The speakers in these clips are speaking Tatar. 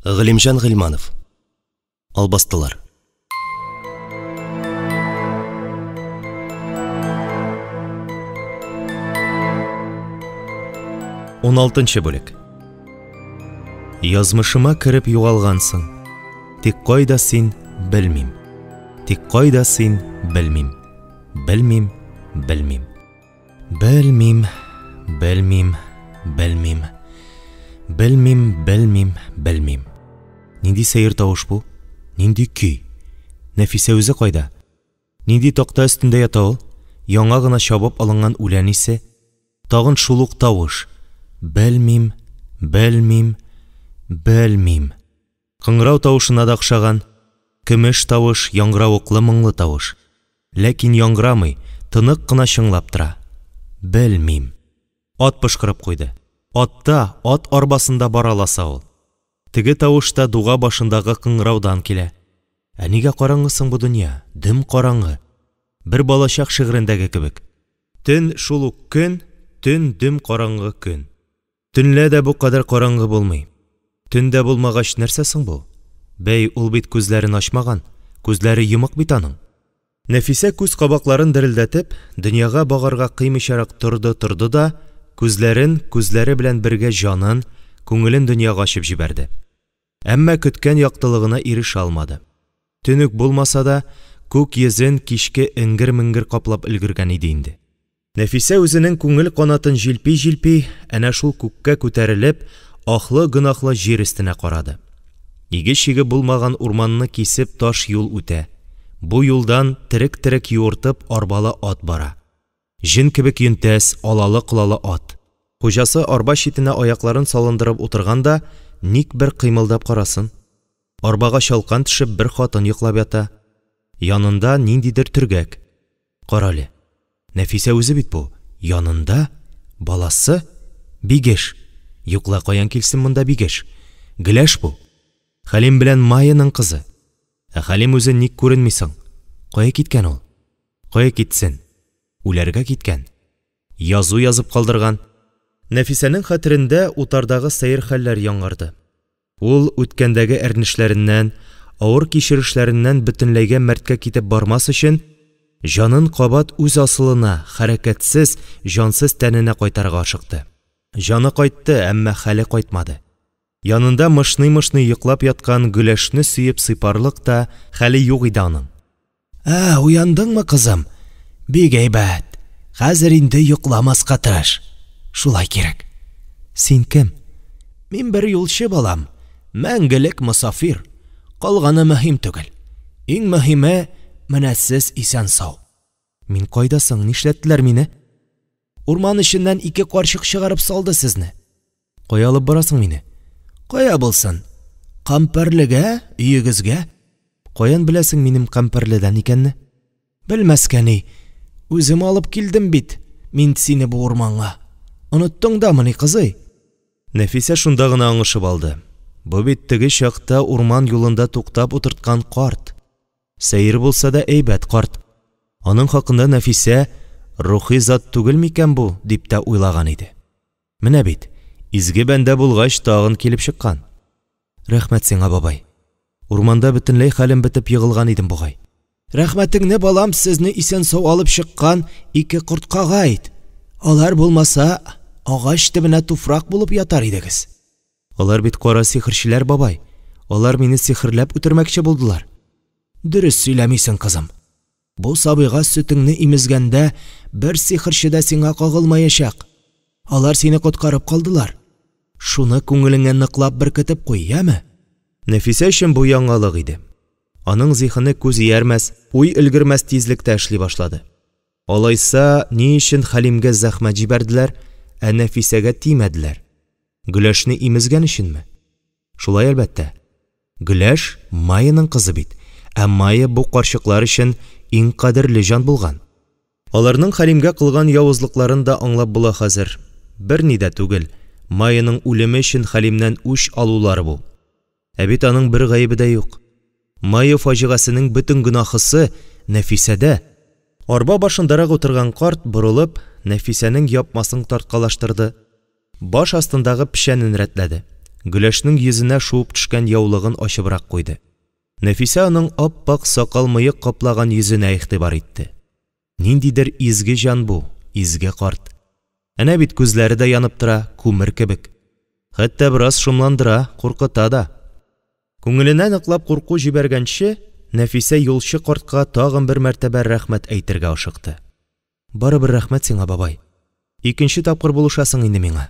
Галимҗан Гыйльманов. Албастылар. Уналтынчы бүлек. Язмышыма кереп югалгансың. Тик кайда син, белмим. Тик кайда син, белмим. Белмим, белмим. Белмим, белмим, белмим. Белмим, белмим, белмим. Нинди сәер тавыш бу? Нинди көй? Нәфисә үзе кайда? Нинди такта өстендә ята ул? Яңа гына чабып алынган үлән исе. Тагын шул ук тавыш. Белмим, белмим, белмим. Кыңгырау тавышына да охшаган. Көмеш тавыш, яңгыравыклы моңлы тавыш. Ләкин яңгырамый, тонык кына чыңлап тора. Белмим. Ат пошкырып куйды. Атта, ат арбасында бара ласа ул. Теге тавыш та дуга башындагы кыңгыраудан килә. Ә нигә караңгы соң бу дөнья? Дөм караңгы. Бер балачак шигырендәге кебек. Төн шул ук көн, төн дөм караңгы көн. Төнлә дә бу кадәр караңгы булмый. Төн дә булмагач, нәрсә соң бу? Бәй, ул бит күзләрен ачмаган, күзләре йомык бит аның. Нәфисә күз кабакларын дерелдәтеп, дөньяга багарга кыймыйчарак торды-торды да, күзләрен, күзләре белән бергә җанын, күңелен дөньяга ачып җибәрде. Әмма көткән яктылыгына ирешә алмады. Төн үк булмаса да, күк йөзен кичке эңгер-меңгер каплап өлгергән иде инде. Нәфисә үзенең күңел канатын җилпи-җилпи, әнә шул күккә күтәрелеп, ахлы-гөнаһлы җир өстенә карады. Иге-чиге булмаган урманны кисеп таш юл үтә. Бу юлдан терек-терек юыртып арбалы ат бара. Җен кебек йөнтәс, алалы-колалы ат. Хуҗасы арба читенә аякларын салындырып утырган да, ник бер кыймылдап карасын. Арбага чалкан төшеп бер хатын йоклап ята. Янында ниндидер төргәк. Карале, Нәфисә үзе бит бу. Янында баласы? Бигеш. Юк ла, каян килсен монда Бигеш? Гөләш бу. Хәлим белән Майяның кызы. Ә Хәлим үзе ник күренми соң? Кая киткән ул? Кая китсен? Үләргә киткән. Язу язып калдырган. Нәфисәнең хәтерендә утардагы сәер хәлләр яңарды. Ул, үткәндәге әрнешләреннән, авыр кичерешләреннән бөтенләйгә мәрткә китеп бармас өчен, җанын кабат үз асылына, хәрәкәтсез, җансыз тәненә кайтарырга ашыкты. Җаны кайтты, әмма хәле кайтмады. Янында мышный-мышный йоклап яткан Гөләшне сөеп сыйпарлык та хәле юк иде аның. Ә, уяндыңмы, кызым? Бик әйбәт. Хәзер инде йокламаска тырыш. Шулай кирәк. Син кем? Мин бер юлчы балам. Мәңгелек мосафир. Калганы мөһим түгел. Иң мөһиме, менә сез исән-сау. Мин кайда соң? Нишләттеләр мине? Урман эченнән ике карчык чыгарып салды сезне. Кая алып барасың мине? Кая булсын? Кампәрлегә, өегезгә. Каян беләсең минем Кампәрледән икәнне? Белмәскә ни, үзем алып килдем бит мин сине бу урманга. Оныттың дамыни, кызый? Нәфисә шунда гына аңышып алды. Бу бит теге чакта урман юлында туктап утырткан карт. Сәер булса да, әйбәт карт. Аның хакында Нәфисә, рухи зат түгел микән бу, дип тә уйлаган иде. Менә бит, изге бәндә булгач, тагын килеп чыккан. Рәхмәт сиңа, бабай. Урманда бөтенләй хәлем бетеп егылган идем бугай. Рәхмәтеңне, балам, сезне исән-сау алып чыккан ике корткага әйт. Алар булмаса, агач төбенә туфрак булып ятар идегез. Алар бит кара сихерчеләр, бабай. Алар мине сихерләп үтермәкче булдылар. Дөрес сөйләмисең, кызым. Бу сабыйга сөтеңне имезгәндә бер сихерче дә сиңа кагылмаячак. Алар сине коткарып калдылар. Шуны күңелеңә ныклап беркетеп куй, яме? Нәфисә өчен бу яңалык иде. Аның зиһене күз иярмәс, уй өлгермәс тизлектә эшли башлады. Алайса, ни өчен Хәлимгә зәхмәт җибәрделәр, ә Нәфисәгә тимәделәр? Гөләшне имезгән өченме? Шулай, әлбәттә. Гөләш Майяның кызы бит. Ә Майя бу карчыклар өчен иң кадерле җан булган. Аларның Хәлимгә кылган явызлыкларын да аңлап була хәзер. Берни дә түгел, Майяның үлеме өчен Хәлимнән үч алулары бу. Ә бит аның бер гаебе дә юк. Майя фаҗигасенең бөтен гөнаһысы Нәфисәдә. Арба башындарак утырган карт, борылып, Нәфисәнең япмасын тарткалаштырды, баш астындагы печәнен рәтләде. Гөләшнең йөзенә шуып төшкән яулыгын ачыбрак куйды. Нәфисә аның ап-ак сакал-мыек каплаган йөзенә игътибар итте. Ниндидер изге җан бу, изге карт. Әнә бит күзләре дә янып тора, күмер кебек. Хәтта бераз шомландыра, куркыта да. Күңеленә ныклап курку җибәргәнче, Нәфисә юлчы картка тагын бер мәртәбә рәхмәт әйтергә ашыкты. Барыбер рәхмәт сиңа, бабай. Икенче тапкыр булышасың инде миңа.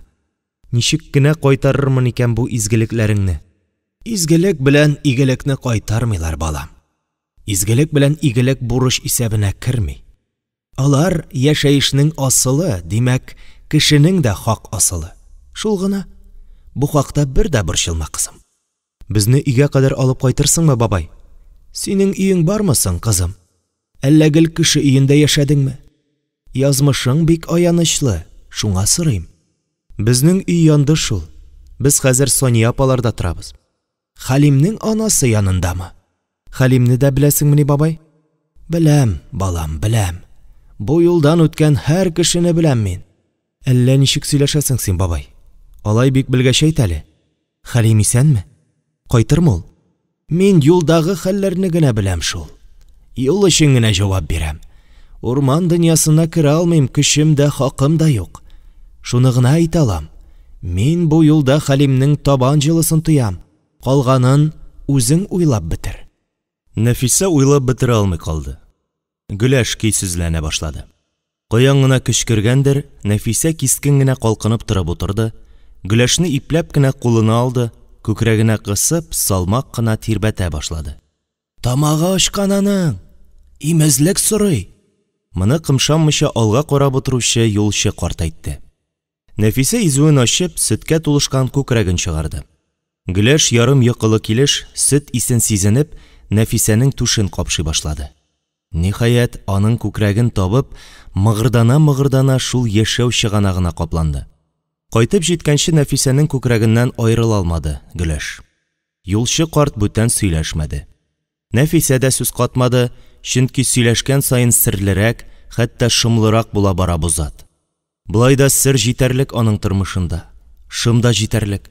Ничек кенә кайтарырмын икән бу изгелекләреңне? Изгелек белән игелекне кайтармыйлар, балам. Изгелек белән игелек бурыч исәбенә керми. Алар, яшәешнең асылы, димәк, кешенең дә хак асылы. Шул гына. Бу хакта бер дә борчылма, кызым. Безне өйгә кадәр алып кайтырсыңмы, бабай? Синең өең бармы соң, кызым? Әллә гел кеше өендә яшәдеңме? Язмышың бик аянычлы, шуңа сорыйм. Безнең өй янды шул. Без хәзер Сания апаларда торабыз. Хәлимнең анасы янындамы? Хәлимне дә беләсеңмени, бабай? Беләм, балам, беләм. Бу юлдан үткән һәр кешене беләм мин. Әллә ничек сөйләшәсең син, бабай. Алай бик белгәч әйт әле. Хәлим исәнме? Кайтырмы ул? Мин юлдагы хәлләрне генә беләм шул. Юл өчен генә җавап бирәм. Урман дөньясына керә алмыйм, көчем дә, хакым да юк. Шуны гына әйтә алам, мин бу юлда Хәлимнең табан җылысын тоям, калганын үзең уйлап бетер. Нәфисә уйлап бетерә алмый калды. Гөләш көйсезләнә башлады. Каян гына көч кергәндер, Нәфисә кискен генә калкынып торып утырды, Гөләшне ипләп кенә кулына алды, күкрәгенә кысып, салмак кына тирбәтә башлады. Тамагы ачкан аның! Имезлек сорый! Моны кымшанмыйча алга карап утыручы юлчы карт әйтте. Нәфисә изүен ачып, сөткә тулышкан күкрәген чыгарды. Гөләш ярым йокылы килеш, сөт исен сизенеп, Нәфисәнең түшен капшый башлады. Ниһаять, аның күкрәген табып, мыгырдана-мыгырдана шул яшәү чыганагына капланды. Кайтып җиткәнче Нәфисәнең күкрәгеннән аерыла алмады Гөләш. Юлчы карт бүтән сөйләшмәде. Нәфисә дә сүз катмады, чөнки сөйләшкән саен серлерәк, хәтта шомлырак була бара бу зат. Болай да сер җитәрлек аның тормышында, шом да җитәрлек.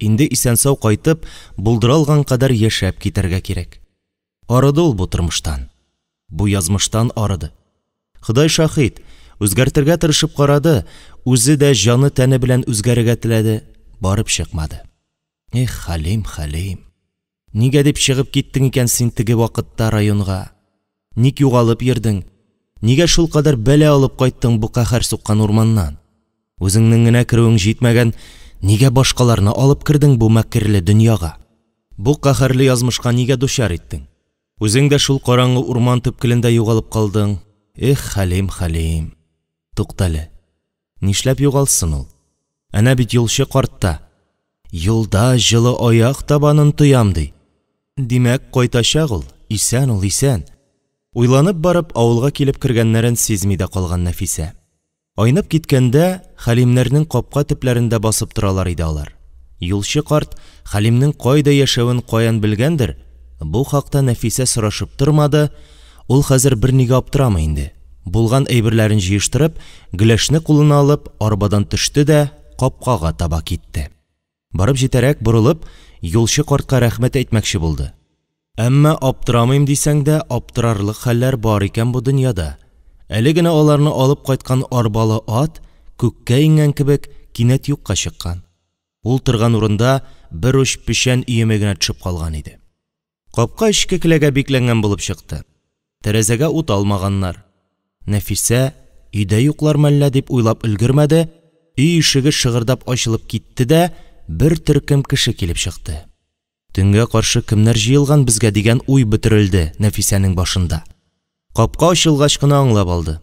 Инде исән-сау кайтып, булдыра алган кадәр яшәп китәргә кирәк. Арыды ул бу тормыштан. Бу язмыштан арыды. Ходай шаһит, үзгәртергә тырышып карады, үзе дә җаны-тәне белән үзгәрергә теләде, барып чыкмады. Эх, Хәлим, Хәлим. Нигә дип чыгып киттең икән син теге вакытта районга? Ник югалып йөрдең? Нигә шулкадәр бәла алып кайттың бу каһәр суккан урманнан? Үзеңнең генә керүең җитмәгән, нигә башкаларны алып кердең бу мәкерле дөньяга? Бу каһәрле язмышка нигә дучар иттең? Үзең дә шул караңгы урман төпкелендә югалып калдың. Эх, Хәлим, Хәлим. Туктале. Нишләп югалсын ул? Әнә бит юлчы карт та, Юлда җылы аяк табанын тоям, ди. Димәк, кайтачак ул, исән ул, исән. Уйланып барып, авылга килеп кергәннәрен сизми дә калган Нәфисә. Айнып киткәндә, Хәлимнәрнең капка төпләрендә басып торалар иде алар. Юлчы карт Хәлимнең кайда яшәвен каян белгәндер, бу хакта Нәфисә сорашып тормады, ул хәзер бернигә аптырамый инде. Булган әйберләрен җыештырып, Гөләшне кулына алып, арбадан төште дә капкага таба китте. Барып җитәрәк, борылып, юлчы картка рәхмәт әйтмәкче булды. Әмма аптырамыйм дисәң дә, аптырарлык хәлләр бар икән бу дөньяда. Әле генә аларны алып кайткан арбалы ат, күккә иңгән кебек, кинәт юкка чыккан. Ул торган урында бер уч печән өеме генә төшеп калган иде. Капка эчке келәгә бикләнгән булып чыкты. Тәрәзәгә ут алмаганнар. Нәфисә, өйдә юклар мәллә дип уйлап өлгермәде, өй ишеге шыгырдап ачылып китте дә, бер төркем кеше килеп чыкты. Төнгә каршы кемнәр җыелган безгә дигән уй бөтерелде Нәфисәнең башында. Капка ачылгач кына аңлап алды.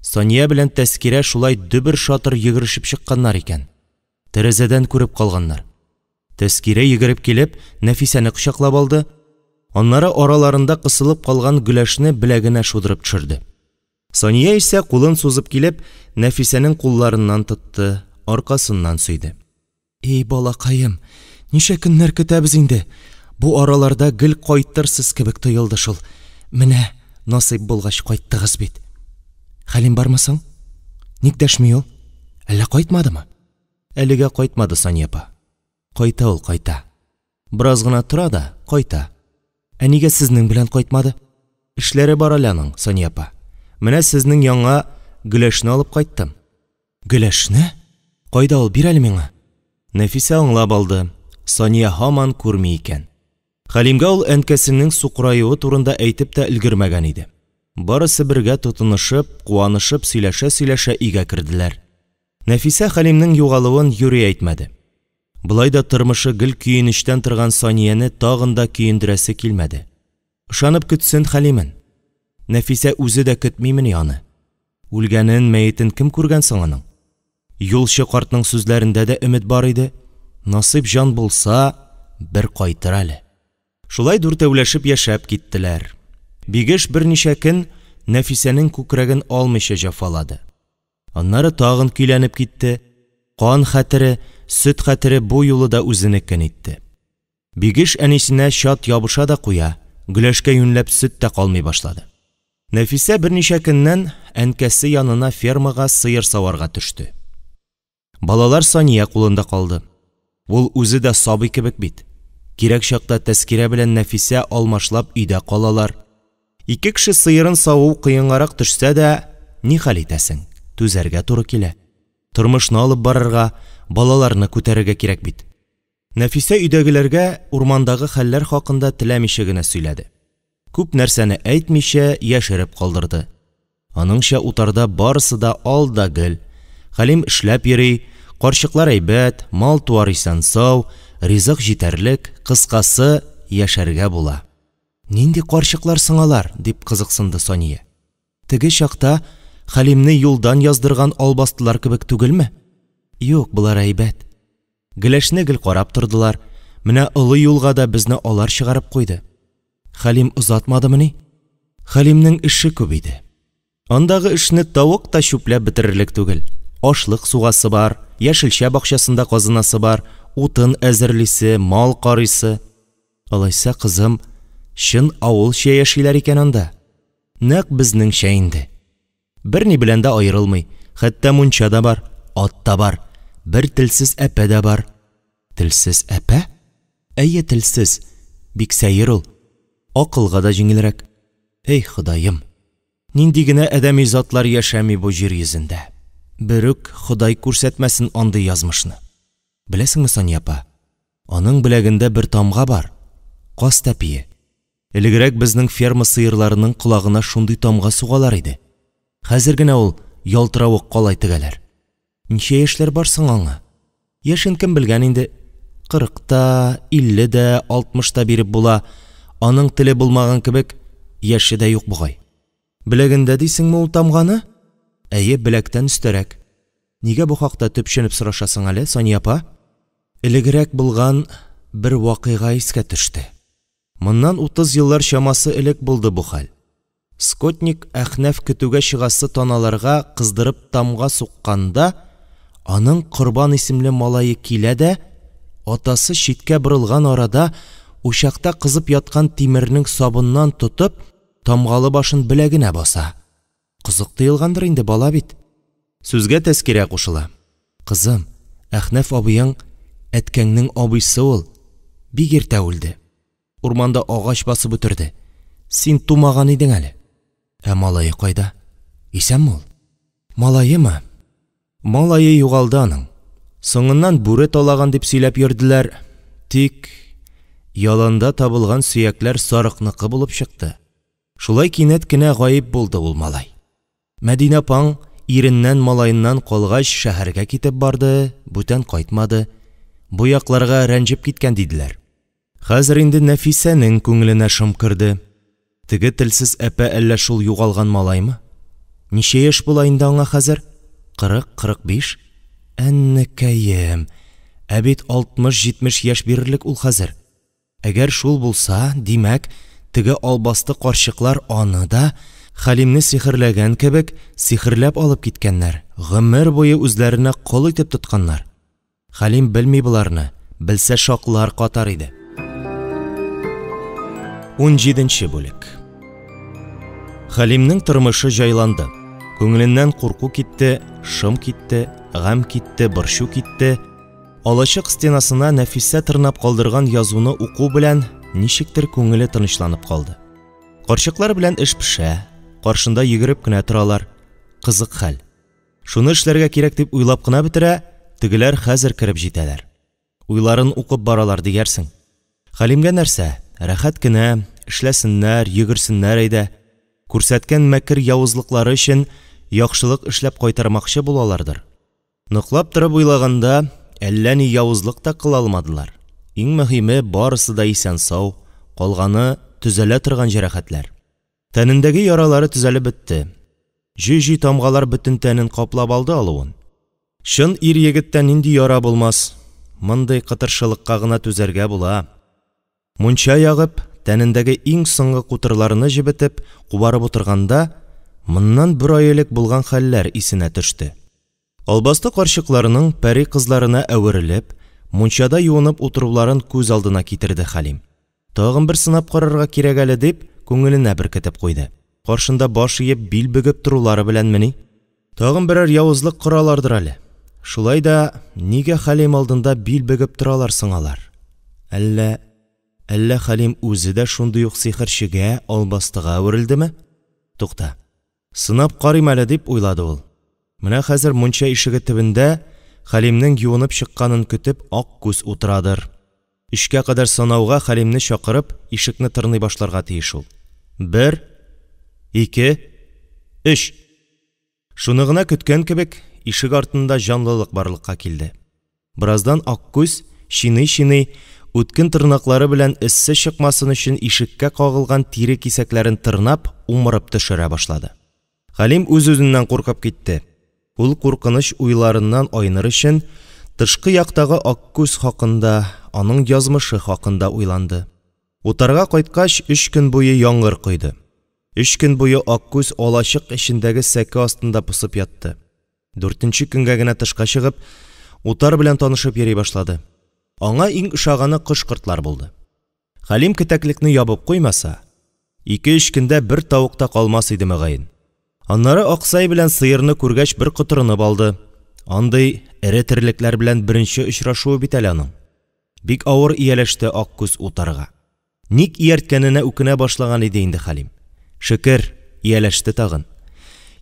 Сания белән Тәскирә шулай дөбер-шатыр йөгерешеп чыкканнар икән. Тәрәзәдән күреп калганнар. Тәскирә йөгереп килеп, Нәфисәне кочаклап алды, аннары араларында кысылып калган Гөләшне беләгенә шудырып төшерде. Сания исә кулын сузып килеп, Нәфисәнең кулларыннан тотты, аркасыннан сөйде. И балакаем, ничә көннәр көтәбез инде. Бу араларда гел кайтырсыз кебек тоелды шул. Менә, насыйп булгач кайттыгыз бит. Хәлим бармы соң? Ник дәшми ул? Әллә кайтмадымы? Әлегә кайтмады, Сания апа. Кайта ул, кайта. Бераз гына тора да, кайта. Ә нигә сезнең белән кайтмады? Эшләре бар әле аның, Сания апа. Менә сезнең яңа Гөләшне алып кайттым. Гөләшне? Кайда ул, бир әле миңа. Нәфисә аңлап алды, Сания һаман күрми икән. Хәлимгә ул әнкәсенең сукыраюы турында әйтеп тә өлгермәгән иде. Барысы бергә тотынышып, куанышып сөйләшә-сөйләшә өйгә керделәр. Нәфисә Хәлимнең югалуын юри әйтмәде. Болай да тормышы гел көенечтән торган Санияне тагын да көендерәсе килмәде. Ышанып көтсен Хәлимен. Нәфисә үзе дә көтмимени аны? Үлгәнен, мәетен кем күргән соң аның? Юлчы картның сүзләрендә дә өмет бар иде, насыйп җан булса, бер кайтыр әле. Шулай дүртәүләшеп яшәп киттеләр. Бигеш берничә көн Нәфисәнең күкрәген алмыйча җәфалады. Аннары тагын көйләнеп китте, кан хәтере, сөт хәтере бу юлы да үзенекен итте. Бигеш әнисенә чат ябыша да куя, Гөләшкә юньләп сөт тә калмый башлады. Нәфисә берничә көннән әнкәсе янына фермага сыер саварга төште. Балалар Сания кулында калды. Ул үзе дә сабый кебек бит. Кирәк чакта Тәскирә белән Нәфисә алмашлап өйдә калалар. Ике кеше сыерын саву кыенгарак төшсә дә, ни хәл итәсең, түзәргә туры килә. Тормышны алып барырга, балаларны күтәрергә кирәк бит. Нәфисә өйдәгеләргә урмандагы хәлләр хакында теләмичә генә сөйләде. Күп нәрсәне әйтмичә, яшереп калдырды. Аныңча, утарда барысы да ал да гөл. Хәлим эшләп йөри, карчыклар әйбәт, мал-туар исән-сау, ризык җитәрлек, кыскасы, яшәргә була. Нинди карчыклар соң алар? дип кызыксынды Сания. Теге чакта Хәлимне юлдан яздырган албастылар кебек түгелме? Юк, болар әйбәт. Гөләшне гел карап тордылар, менә олы юлга да безне алар чыгарып куйды. Хәлим озатмадымыни? Хәлимнең эше күп иде. Андагы эшне тавык та чүпләп бетерерлек түгел. Ашлык сугасы бар, яшелчә бакчасында казынасы бар, утын әзерлисе, мал карыйсы. Алайса, кызым, чын авылча яшиләр икән анда. Нәкъ безнеңчә инде. Берни белән дә аерылмый, хәтта мунча да бар, ат та бар, бер телсез әпә дә бар. Телсез әпә? Әйе, телсез. Бик сәер ул. Акылга да җиңелрәк. Эй, Ходаем! Нинди генә адәми затлар яшәми бу җир йөзендә. Берүк Ходай күрсәтмәсен андый язмышны. Беләсеңме, Сания апа, аның беләгендә бер тамга бар. Каз тәпие. Элегрәк безнең ферма сыерларының колагына шундый тамга сугалар иде. Хәзер генә ул ялтыравык калай тегәләр. Ничә яшьләр бар соң аңа? Яшен кем белгән инде? 40 та, 50 дә, 60 та биреп була. Аның теле булмаган кебек, яше дә юк бугай. Беләгендә дисеңме ул тамганы? Әйе, беләктән өстәрәк. Нигә бу хакта төпченеп сорашасың әле, Сания апа? Элегрәк булган бер вакыйга искә төште. Моннан 30 еллар чамасы элек булды бу хәл. Скотник Әхнәф көтүгә чыгасы таналарга кыздырып тамга сукканда, аның Корбан исемле малае килә дә, атасы читкә борылган арада, учакта кызып яткан тимернең сабыннан тотып, тамгалы башын беләгенә баса. Кызык тоелгандыр инде, бала бит. Сүзгә Тәскирә кушыла. Кызым, Әхнәф абыең, әткәңнең абыйсы ул, бик иртә үлде. Урманда агач басып үтерде. Син тумаган идең әле. Ә малае кайда? Исәнме ул? Малаемы? Малае югалды аның. Соңыннан бүре талаган дип сөйләп йөрделәр. Тик яланда табылган сөякләр сарыкныкы булып чыкты. Шулай кинәт кенә гаип булды ул малай. Мәдинә апаң иреннән, малаеннан калгач шәһәргә китеп барды, бүтән кайтмады. Бу якларга рәнҗеп киткән диделәр. Хәзер инде Нәфисәнең күңеленә шом керде. Теге телсез әпә әллә шул югалган малаймы? Ничә яшь була инде аңа хәзер? 40, 45? Әннекәем, ә бит 60-70 яшь бирерлек ул хәзер. Әгәр шул булса, димәк, теге албасты карчыклар аны да, Хәлимне сихерләгән кебек, сихерләп алып киткәннәр, гомер буе үзләренә кол итеп тотканнар. Хәлим белми боларны, белсә шаклар катар иде. 17 бүлек. Хәлимнең тормышы җайланды. Күңеленнән курку китте, шом китте, гамь китте, борчу китте. Алачык стенасына Нәфисә тырнап калдырган язуны уку белән ничектер күңеле тынычланып калды. Карчыклар белән эш пешә, каршында йөгереп кенә торалар. Кызык хәл. Шуны эшләргә кирәк дип уйлап кына бетерә, тегеләр хәзер кереп җитәләр. Уйларын укып баралар диярсең. Хәлимгә нәрсә, рәхәт кенә, эшләсеннәр, йөгерсеннәр әйдә. Күрсәткән мәкер-явызлыклары өчен яхшылык эшләп кайтармакчы булалардыр. Ныклап торып уйлаганда, әллә ни явызлык та кыла алмадылар. Иң мөһиме, барысы да исән-сау, калганы, төзәлә торган җәрәхәтләр. Тәнендәге яралары төзәлеп бетте. Җөй-җөй тамгалар бөтен тәнен каплап алды алуын. Чын ир-егеттә нинди яра булмас, мондый кытыршылыкка гына түзәргә була. Мунча ягып, тәнендәге иң соңгы кутырларны җебетеп, кубарып утырганда, моннан бер ай элек булган хәлләр исенә төште. Албасты карчыкларының пәри кызларына әверелеп, мунчада юынып утыруларын күз алдына китерде Хәлим. Тагын бер сынап карарга кирәк әле дип, күңеленә беркетеп куйды. Каршында баш иеп, бил бөгеп торулары беләнмени? Тагын берәр явызлык коралардыр әле. Шулай да, нигә Хәлим алдында бил бөгеп торалар соң алар? Әллә, әллә Хәлим үзе дә шундый ук сихерчегә, албастыга әверелдеме? Тукта, сынап карыйм әле, дип уйлады ул. Менә хәзер мунча ишеге төбендә Хәлимнең юынып чыкканын көтеп Аккүз утырадыр. Өчкә кадәр санауга Хәлимне чакырып, ишекне тырный башларга тиеш ул. Бер, ике, өч! Шуны гына көткән кебек, ишек артында җанлылык барлыкка килде. Бераздан Аккүз, чиный-чиный, үткен тырнаклары белән эссе чыкмасын өчен ишеккә кагылган тире кисәкләрен тырнап, умырып төшерә башлады. Хәлим үз-үзеннән куркып китте. Ул куркыныч уйларыннан айныр өчен тышкы яктагы Аккүз хакында, аның язмышы хакында уйланды. Утарга кайткач, өч көн буе яңгыр койды. Өч көн буе Аккүз алачык эчендәге сәке астында посып ятты. Дүртенче көнгә генә тышка чыгып, утар белән танышып йөри башлады. Аңа иң ошаганы кош-кортлар булды. Хәлим кетәклекне ябып куймаса, ике-өч көндә бер тавык та калмас иде мөгаен. Аннары Аксай белән сыерны күргәч бер котырынып алды. Андый эре терлекләр белән беренче очрашуы бит әле аның. Бик авыр ияләште Аккүз утарга. Ник иярткәненә үкенә башлаган иде инде Хәлим. Шөкер, ияләште тагын.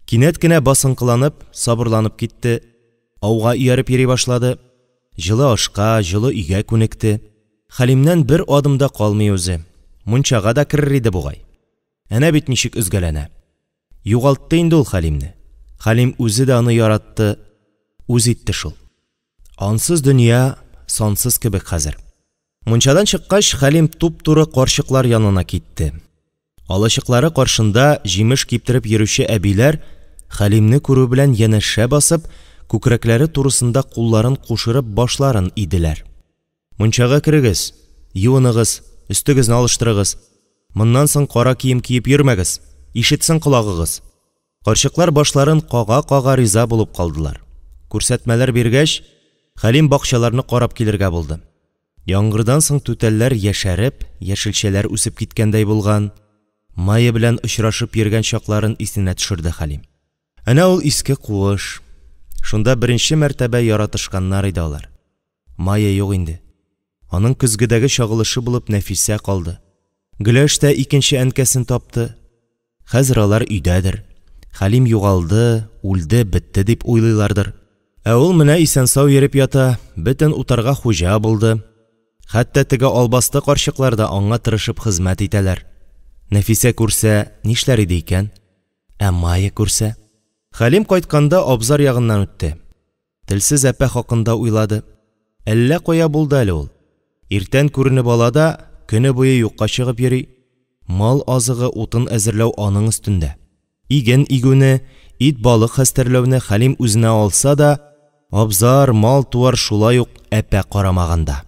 Кинәт кенә басынкыланып, сабырланып китте, ауга ияреп йөри башлады. Җылы ашка, җылы өйгә күнекте. Хәлимнән бер адым да калмый үзе. Мунчага да керер иде бугай. Әнә бит ничек өзгәләнә. Югалтты инде ул Хәлимне. Хәлим үзе дә аны яратты, үз итте шул. Ансыз дөнья сансыз кебек хәзер. Мунчадан чыккач, Хәлим туп-туры карчыклар янына китте. Алачыклары каршында җимеш киптереп йөрүче әбиләр Хәлимне күрү белән янәшә басып, күкрәкләре турысында кулларын кушырып башларын иделәр. Мунчага керегез, юыныгыз, өстегезне алыштырыгыз. Моннан соң кара кием киеп йөрмәгез, ишетсен колагыгыз. Карчыклар башларын кага-кага риза булып калдылар. Күрсәтмәләр биргәч, Хәлим бакчаларны карап килергә булды. Яңгырдан соң түтәлләр яшәреп, яшелчәләр үсеп киткәндәй булган. Майя белән очрашып йөргән чакларын исенә төшерде Хәлим. Әнә ул иске куыш. Шунда беренче мәртәбә яратышканнар иде алар. Майя юк инде. Аның көзгедәге чагылышы булып Нәфисә калды. Гөләш тә икенче әнкәсен тапты. Хәзер алар өйдәдер. Хәлим югалды, үлде, бетте дип уйлыйлардыр. Ә ул менә исән-сау йөреп ята, бөтен утарга хуҗа булды. Хәтта теге албасты карчыклар да аңа тырышып хезмәт итәләр. Нәфисә күрсә, нишләр иде икән? Ә Майя күрсә? Хәлим кайтканда абзар ягыннан үтте. Телсез әпә хакында уйлады. Әллә кая булды әле ул. Иртән күренеп ала да, көне буе юкка чыгып йөри. Мал азыгы, утын әзерләү аның өстендә. Иген игүне, ит-балык хәстәрләүне Хәлим үзенә алса да, абзар, мал-туар шулай ук әпә карамаганда.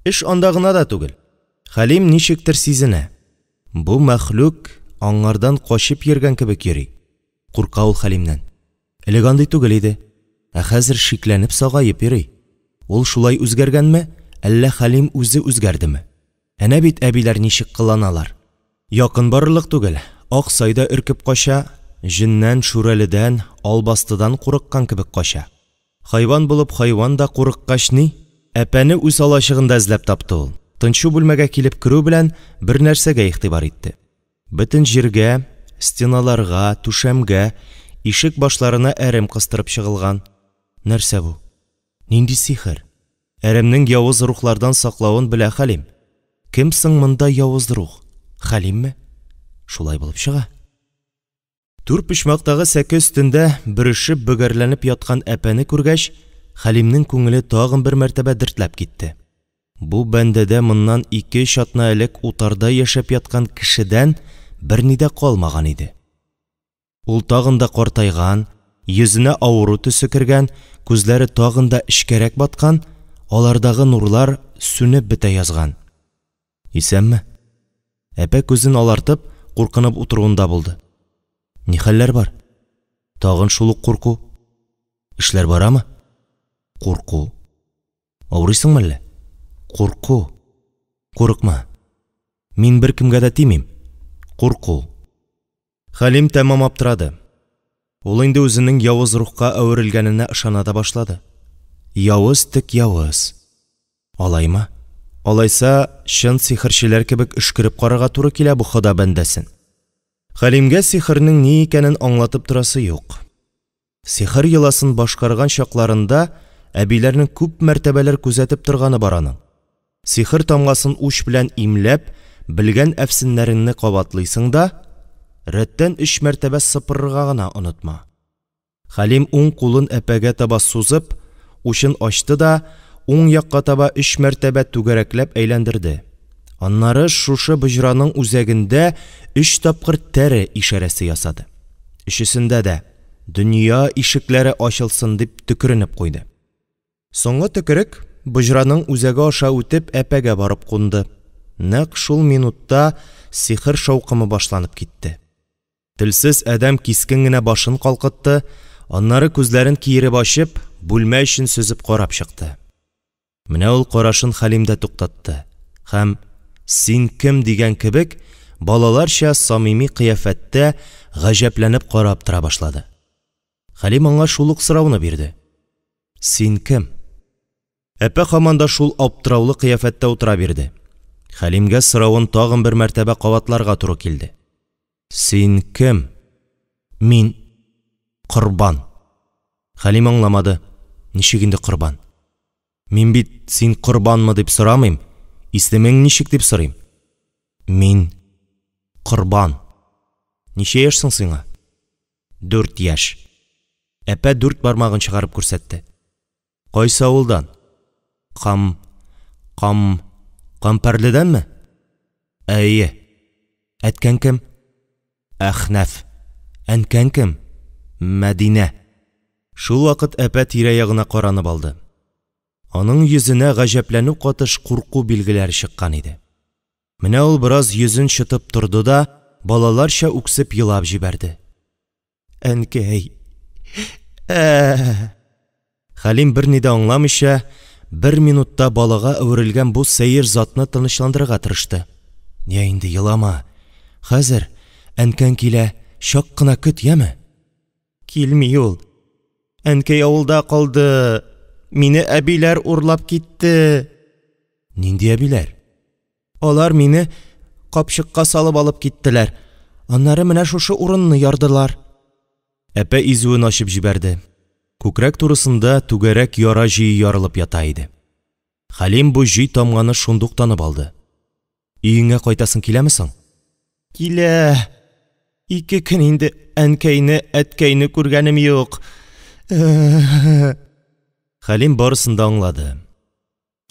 Эш анда гына да түгел. Хәлим ничектер сизенә. Бу мәхлук аңардан качып йөргән кебек йөри. Курка ул Хәлимнән. Элек андый түгел иде. Ә хәзер шикләнеп сагаеп йөри. Ул шулай үзгәргәнме, әллә Хәлим үзе үзгәрдеме? Әнә бит әбиләр ничек кыланалар. Якын барырлык түгел, Аксай да өркеп кача, җеннән, шүрәледән, албастыдан курыккан кебек кача. Хайван булып хайван да курыккач ни, Әпәне үз алачыгында эзләп тапты ул. Тынчу бүлмәгә килеп керү белән, бер нәрсәгә игътибар итте. Бөтен җиргә, стеналарга, түшәмгә, ишек башларына әрем кыстырып чыгылган. Нәрсә бу? Нинди сихер? Әремнең явыз рухлардан саклавын белә Хәлим. Кем соң монда явыз рух? Хәлимме? Шулай булып чыга. Түр почмактагы сәке өстендә бөрешеп-бөгәрләнеп яткан әпәне күргәч, Хәлимнең күңеле тагын бер мәртәбә дертләп китте. Бу бәндәдә моннан ике-өч атна элек утарда яшәп яткан кешедән берни дә калмаган иде. Ул тагын да картайган, йөзенә авыру төсе кергән, күзләре тагын да эчкәрәк баткан, алардагы нурлар сүнеп бетә язган. Исәнме? Әпә күзен алартып, куркынып утыруында булды. Ни хәлләр бар? Тагын шул ук курку. Эшләр барамы? Курку. Авырыйсыңмы әллә? Курку. Курыкма. Мин беркемгә дә тимим. Курку. Хәлим тәмам аптырады. Ул инде үзенең явыз рухка әверелгәненә ышана да башлады. Явыз тек явыз. Алаймы? Алайса, чын сихерчеләр кебек өшкереп карарга туры килә бу Хода бәндәсен. Хәлимгә сихернең ни икәнен аңлатып торасы юк. Сихер йоласын башкарган чакларында әбиләрнең күп мәртәбәләр күзәтеп торганы бар аның. Сихер тамгасын уч белән имләп, белгән әфсеннәреңне кабатлыйсың да, рәттән өч мәртәбә сыпырырга гына онытма. Хәлим уң кулын әпәгә таба сузып, учын ачты да, уң якка таба өч мәртәбә түгәрәкләп әйләндерде. Аннары шушы боҗраның үзәгендә өч тапкыр тәре ишарәсе ясады. Өчесендә дә «Дөнья ишекләре ачылсын!» дип төкеренеп куйды. Соңгы төкерек боҗраның үзәге аша үтеп әпәгә барып кунды. Нәкъ шул минутта сихер шаукымы башланып китте. Телсез адәм кискен генә башын калкытты, аннары күзләрен киереп ачып, бүлмә эчен сөзеп карап чыкты. Менә ул карашын Хәлимдә туктатты һәм «Син кем?» дигән кебек, балаларча самими кыяфәттә гаҗәпләнеп карап тора башлады. Хәлим аңа шул ук сорауны бирде. «Син кем?» Әпә һаман да шул аптыраулы кыяфәттә утыра бирде. Хәлимгә соравын тагын бер мәртәбә кабатларга туры килде. «Син кем?» «Мин. Корбан». Хәлим аңламады. Ничек инде корбан? Мин бит син корбанмы дип сорамыйм, исемең ничек дип сорыйм. Мин корбан. Ничә яшь соң сиңа? 4 яшь. Әпә 4 бармагын чыгарып күрсәтте. Кайсы авылдан? Кам, Кам, Кампәрледәнме? Әйе. Әткәң кем? Әхнәф. Әнкәң кем? Мәдинә. Шул вакыт әпә тирә-ягына каранып алды. Аның йөзенә гаҗәпләнү катыш курку билгеләре чыккан иде. Менә ул бераз йөзен чытып торды да, балаларча үксеп елап җибәрде. Әнкәй! Ә! Хәлим берни дә аңламыйча, бер минутта балага әверелгән бу сәер затны тынычландырырга тырышты. Я инде, елама. Хәзер әнкәң килә, чак кына көт, яме? Килми ул. Әнкәй авылда калды. Мине әбиләр урлап китте. Нинди әбиләр? Алар мине капчыкка салып алып киттеләр. Аннары менә шушы урынны ярдылар. Әпә изүен ачып җибәрде. Күкрәк турысында түгәрәк яра җөе ярылып ята иде. Хәлим бу җөй тамганы шундук танып алды. Өеңә кайтасың киләме соң? Килә. 2 көн инде әнкәйне, әткәйне күргәнем юк. Хәлим барысын да аңлады.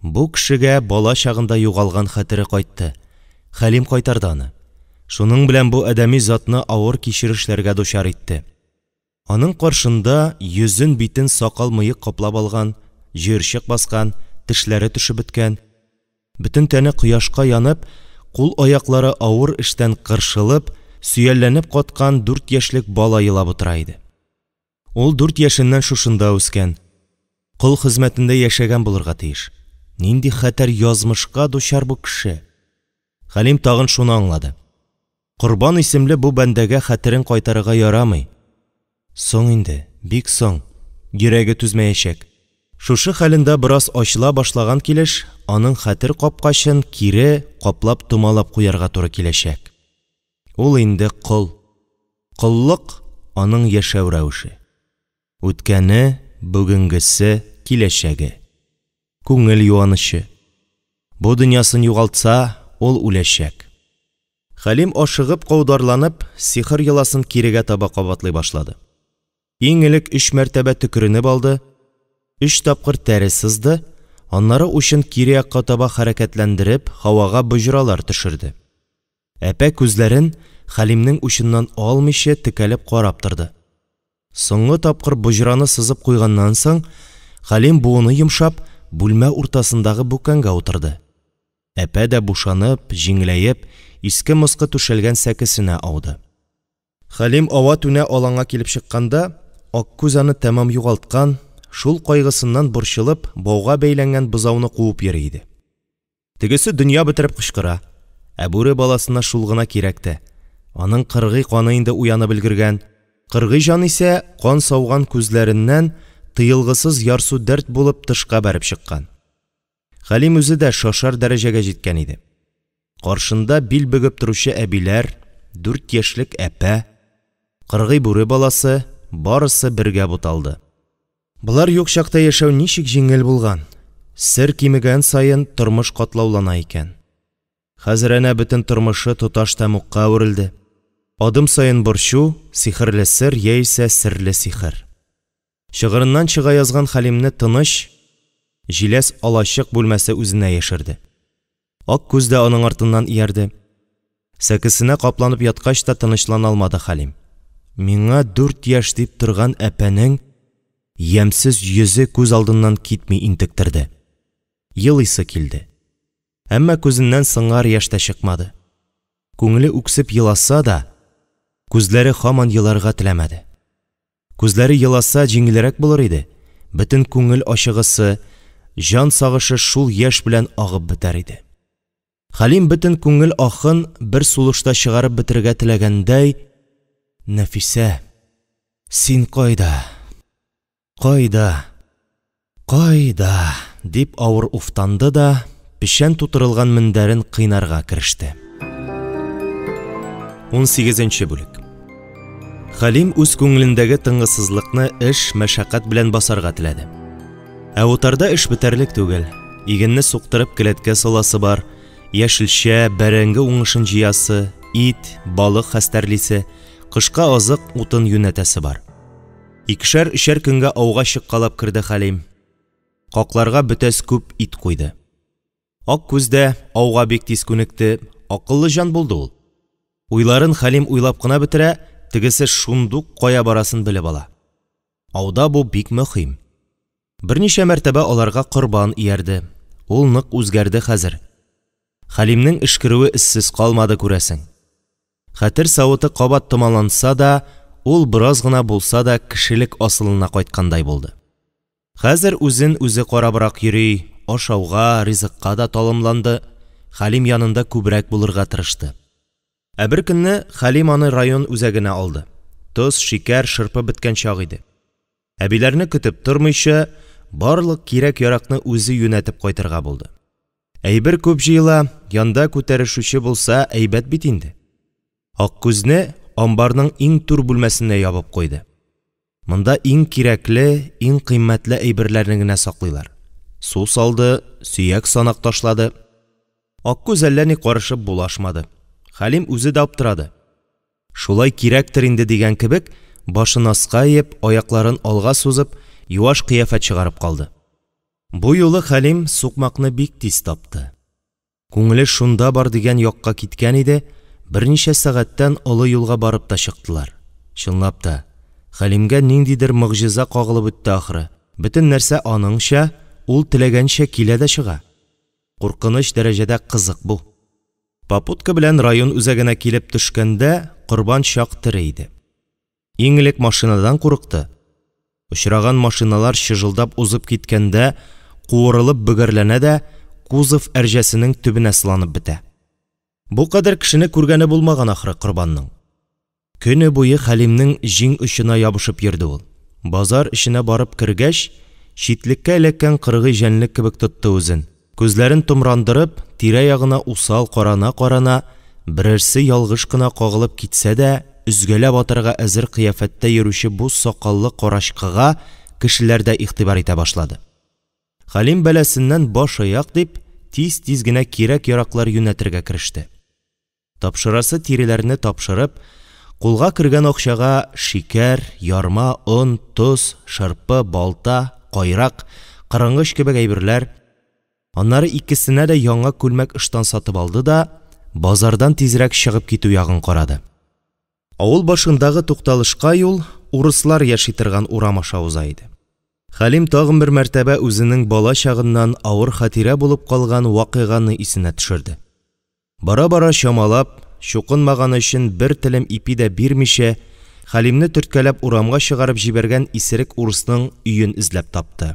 Бу кешегә бала чагында югалган хәтере кайтты. Хәлим кайтарды аны. Шуның белән бу адәми затны авыр кичерешләргә дучар итте. Аның каршында йөзен-битен сакал-мыек каплап алган, җыерчык баскан, тешләре төшеп беткән, бөтен тәне кояшка янып, кул-аяклары авыр эштән кыршылып, сөялләнеп каткан 4 яшьлек бала елап утыра иде. Ул 4 яшеннән шушында үскән, кол хезмәтендә яшәгән булырга тиеш. Нинди хәтәр язмышка дучар бу кеше? Хәлим тагын шуны аңлады. Корбан исемле бу бәндәгә хәтерен кайтарырга ярамый. Соң инде, бик соң. Йөрәге түзмәячәк. Шушы хәлендә бераз ачыла башлаган килеш, аның хәтер капкачын кире каплап-томалап куярга туры киләчәк. Ул инде кол. Коллык, аның яшәү рәвеше. Үткәне, бүгенгесе, киләчәге. Күңел юанычы. Бу дөньясын югалтса, ул үләчәк. Хәлим ашыгып, каударланып, сихер йоласын кирегә таба кабатлый башлады. Иң элек өч мәртәбә төкеренеп алды, өч тапкыр тәре сызды, аннары учын кире якка таба хәрәкәтләндереп, һавага боҗралар төшерде. Әпә күзләрен Хәлимнең учыннан алмыйча текәлеп карап торды. Соңгы тапкыр боҗраны сызып куйганнан соң, Хәлим буыны йомшап, бүлмә уртасындагы бүкәнгә утырды. Әпә дә бушанып, җиңеләеп, иске-москы түшәлгән сәкесенә ауды. Хәлим ава-түнә аланга килеп чыкканда, Аккүз аны тәмам югалткан, шул кайгысыннан борчылып, бауга бәйләнгән бозауны куып йөри иде. Тегесе дөнья бетереп кычкыра. Ә бүре баласына шул гына кирәк тә. Аның кыргый каны инде уянып өлгергән. Кыргый җан исә кан сауган күзләреннән тыелгысыз ярсу дәрт булып тышка бәреп чыккан. Хәлим үзе дә шашар дәрәҗәгә җиткән иде. Каршында бил бөгеп торучы әбиләр, дүрт яшьлек әпә, кыргый бүре баласы, барысы бергә буталды. Болар юк чакта яшәү ничек җиңел булган. Сер кимегән саен тормыш катлаулана икән. Хәзер әнә бөтен тормышы тоташ тәмугка әверелде. Адым саен борчу, сихерле сер яисә серле сихер. Чыгырыннан чыга язган Хәлимне тыныч, җиләс алачык бүлмәсе үзенә яшерде. Аккүз дә аның артыннан иярде. Сәкесенә капланып яткач та тынычлана алмады Хәлим. Миңа дүрт яшь дип торган әпәнең ямьсез йөзе күз алдыннан китми интектерде. Елыйсы килде. Әмма күзеннән сыңар яшь тә чыкмады. Күңеле үксеп еласа да, күзләре һаман еларга теләмәде. Күзләре еласа җиңелрәк булыр иде, бөтен күңел ачыгысы, җан сагышы шул яшь белән агып бетәр иде. Хәлим бөтен күңел ахын бер сулышта чыгарып бетерергә теләгәндәй, Нәфисә, син кайда? Кайда? Кайда? дип авыр уфтанды да, печән тутырылган мендәрен кыйнарга кереште. Унсигезенче бүлек. Хәлим үз күңелендәге тынгысызлыкны эш, мәшәкать белән басарга теләде. Ә утарда эш бетәрлек түгел. Игенне суктырып келәткә саласы бар, яшелчә, бәрәңге уңышын җыясы, ит, балык хәстәрлисе, кышка азык, утын юнәтәсе бар. Икешәр-өчәр көнгә ауга чыккалап керде Хәлим. Какларга бөтәс күп ит куйды. Аккүз дә ауга бик тиз күнекте, акыллы җан булды ул. Уйларын Хәлим уйлап кына бетерә, тегесе шундук кая барасын белеп ала. Ауда бу бик мөһим. Берничә мәртәбә аларга Корбан иярде. Ул нык үзгәрде хәзер. Хәлимнең өшкерүе эзсез калмады, күрәсең. Хәтер савыты кабат томаланса да, ул бераз гына булса да кешелек асылына кайткандай булды. Хәзер үзен үзе карабрак йөри, ашауга, ризыкка да талымланды, Хәлим янында күбрәк булырга тырышты. Ә беркөнне Хәлим аны район үзәгенә алды. Тоз, шикәр, шырпы беткән чак иде. Әбиләрне көтеп тормыйча, барлык кирәк-яракны үзе юнәтеп кайтырга булды. Әйбер күп җыела, янда күтәрешүче булса, әйбәт бит инде. Аккүзне амбарның иң түр бүлмәсенә ябып куйды. Монда иң кирәкле, иң кыйммәтле әйберләрне генә саклыйлар. Су салды, сөяк-санак ташлады. Аккүз әллә ни карышып булашмады. Хәлим үзе дә аптырады. Шулай кирәктер инде дигән кебек, башын аска иеп, аякларын алга сузып, юаш кыяфәт чыгарып калды. Бу юлы Хәлим сукмакны бик тиз тапты. Күңеле шунда бар дигән якка киткән иде, берничә сәгатьтән олы юлга барып та чыктылар. Чынлап та, Хәлимгә ниндидер могҗиза кагылып үтте ахры, бөтен нәрсә аныңча, ул теләгәнчә килә дә чыга. Куркыныч дәрәҗәдә кызык бу. Попутка белән район үзәгенә килеп төшкәндә, Корбан чак тере иде. Иң элек машинадан курыкты. Очраган машиналар чыжылдап узып киткәндә, куырылып бөгәрләнә дә, кузов әрҗәсенең төбенә сыланып бетә. Бу кадәр кешене күргәне булмаган ахры Корбанның. Көне буе Хәлимнең җиң очына ябышып йөрде ул. Базар эченә барып кергәч, Читлеккә эләккән кыргый җәнлек кебек тотты үзен. Күзләрен томрандырып, тирә-ягына усал карана-карана, берәрсе ялгыш кына кагылып китсә дә, өзгәләп атарга әзер кыяфәттә йөрүче бу сакаллы карачкыга кешеләр дә игътибар итә башлады. Хәлим бәласеннән баш-аяк дип, тиз-тиз генә кирәк-яраклар юнәтергә кереште. Тапшырасы тиреләрне тапшырып, кулга кергән акчага шикәр, ярма, он, тоз, шырпы, балта, кайрак, кырынгыч кебек әйберләр, аннары икесенә дә яңа күлмәк-ыштан сатып алды да, базардан тизрәк чыгып китү ягын карады. Авыл башындагы тукталышка юл урыслар яши торган урам аша уза иде. Хәлим тагын бер мәртәбә үзенең бала чагыннан авыр хатирә булып калган вакыйганы исенә төшерде. Бара-бара чамалап, чукынмаганы өчен бер телем ипи дә бирмичә, Хәлимне төрткәләп урамга чыгарып җибәргән исерек урысның өен эзләп тапты.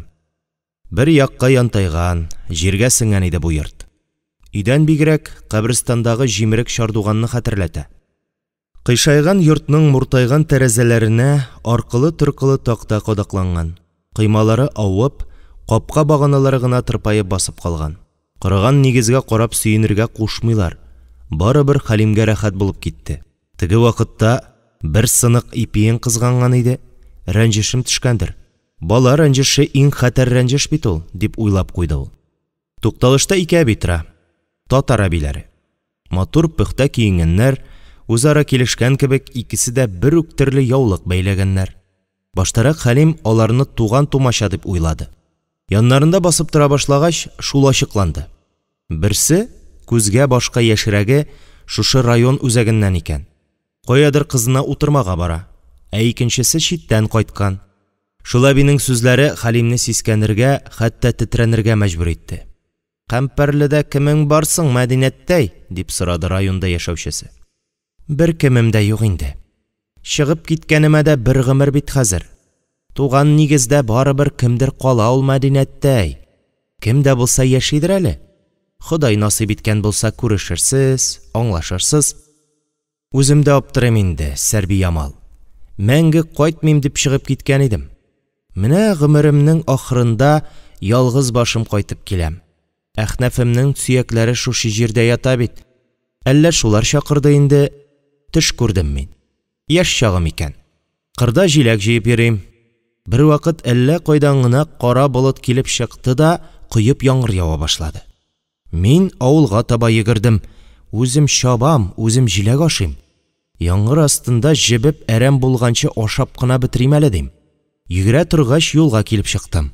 Бер якка янтайган, җиргә сеңгән иде бу йорт. Өйдән бигрәк, каберстандагы җимерек чардуганны хәтерләтә. Кыйшайган йортның муртайган тәрәзәләренә аркылы-торкылы такта кадакланган, коймалары авып, капка баганалары гына тырпаеп басып калган. Корыган нигезгә карап сөенергә кушмыйлар. Барыбер Хәлимгә рәхәт булып китте. Теге вакытта бер сынык ипиен кызганган иде, рәнҗешем төшкәндер. Бала рәнҗеше иң хәтәр рәнҗеш бит ул, дип уйлап куйды ул. Тукталышта ике әби тора. Татар әбиләре. Матур, пөхтә киенгәннәр, үзара килешкән кебек, икесе дә бер үк төрле яулык бәйләгәннәр. Баштарак Хәлим аларны туган-тумача дип уйлады. Яннарында басып тора башлагач, шул ачыкланды. Берсе, күзгә-башка яшьрәге, шушы район үзәгеннән икән. Каядыр кызына утырмага бара. Ә икенчесе читтән кайткан. Шул әбинең сүзләре Хәлимне сискәнергә, хәтта тетрәнергә мәҗбүр итте. Кампәрледә кемең бар соң, Мәдинәттәй? дип сорады районда яшәүчесе. Бер кемем дә юк инде. Чыгып киткәнемә дә бер гомер бит хәзер. Туган нигездә барыбер кемдер кала ул, Мәдинәттәй. Кем дә булса яшидер әле. Ходай насыйп иткән булса күрешерсез, аңлашырсыз. Үзем дә аптырыйм инде, Сәрбиямал. Мәңге кайтмыйм дип чыгып киткән идем. Менә гомеремнең ахырында ялгыз башым кайтып киләм. Әхнәфемнең сөякләре шушы җирдә ята бит. Әллә шулар чакырды инде, төш күрдем мин. Яшь чагым икән. Кырда җиләк җыеп йөрим. Бервакыт әллә кайдан гына кара болыт килеп чыкты да, коеп яңгыр ява башлады. Мин авылга таба йөгердем. Үзем чабам, үзем җиләк ашыйм. Яңгыр астында җебеп әрәм булганчы ашап кына бетерим әле дим. Йөгерә торгач юлга килеп чыктым.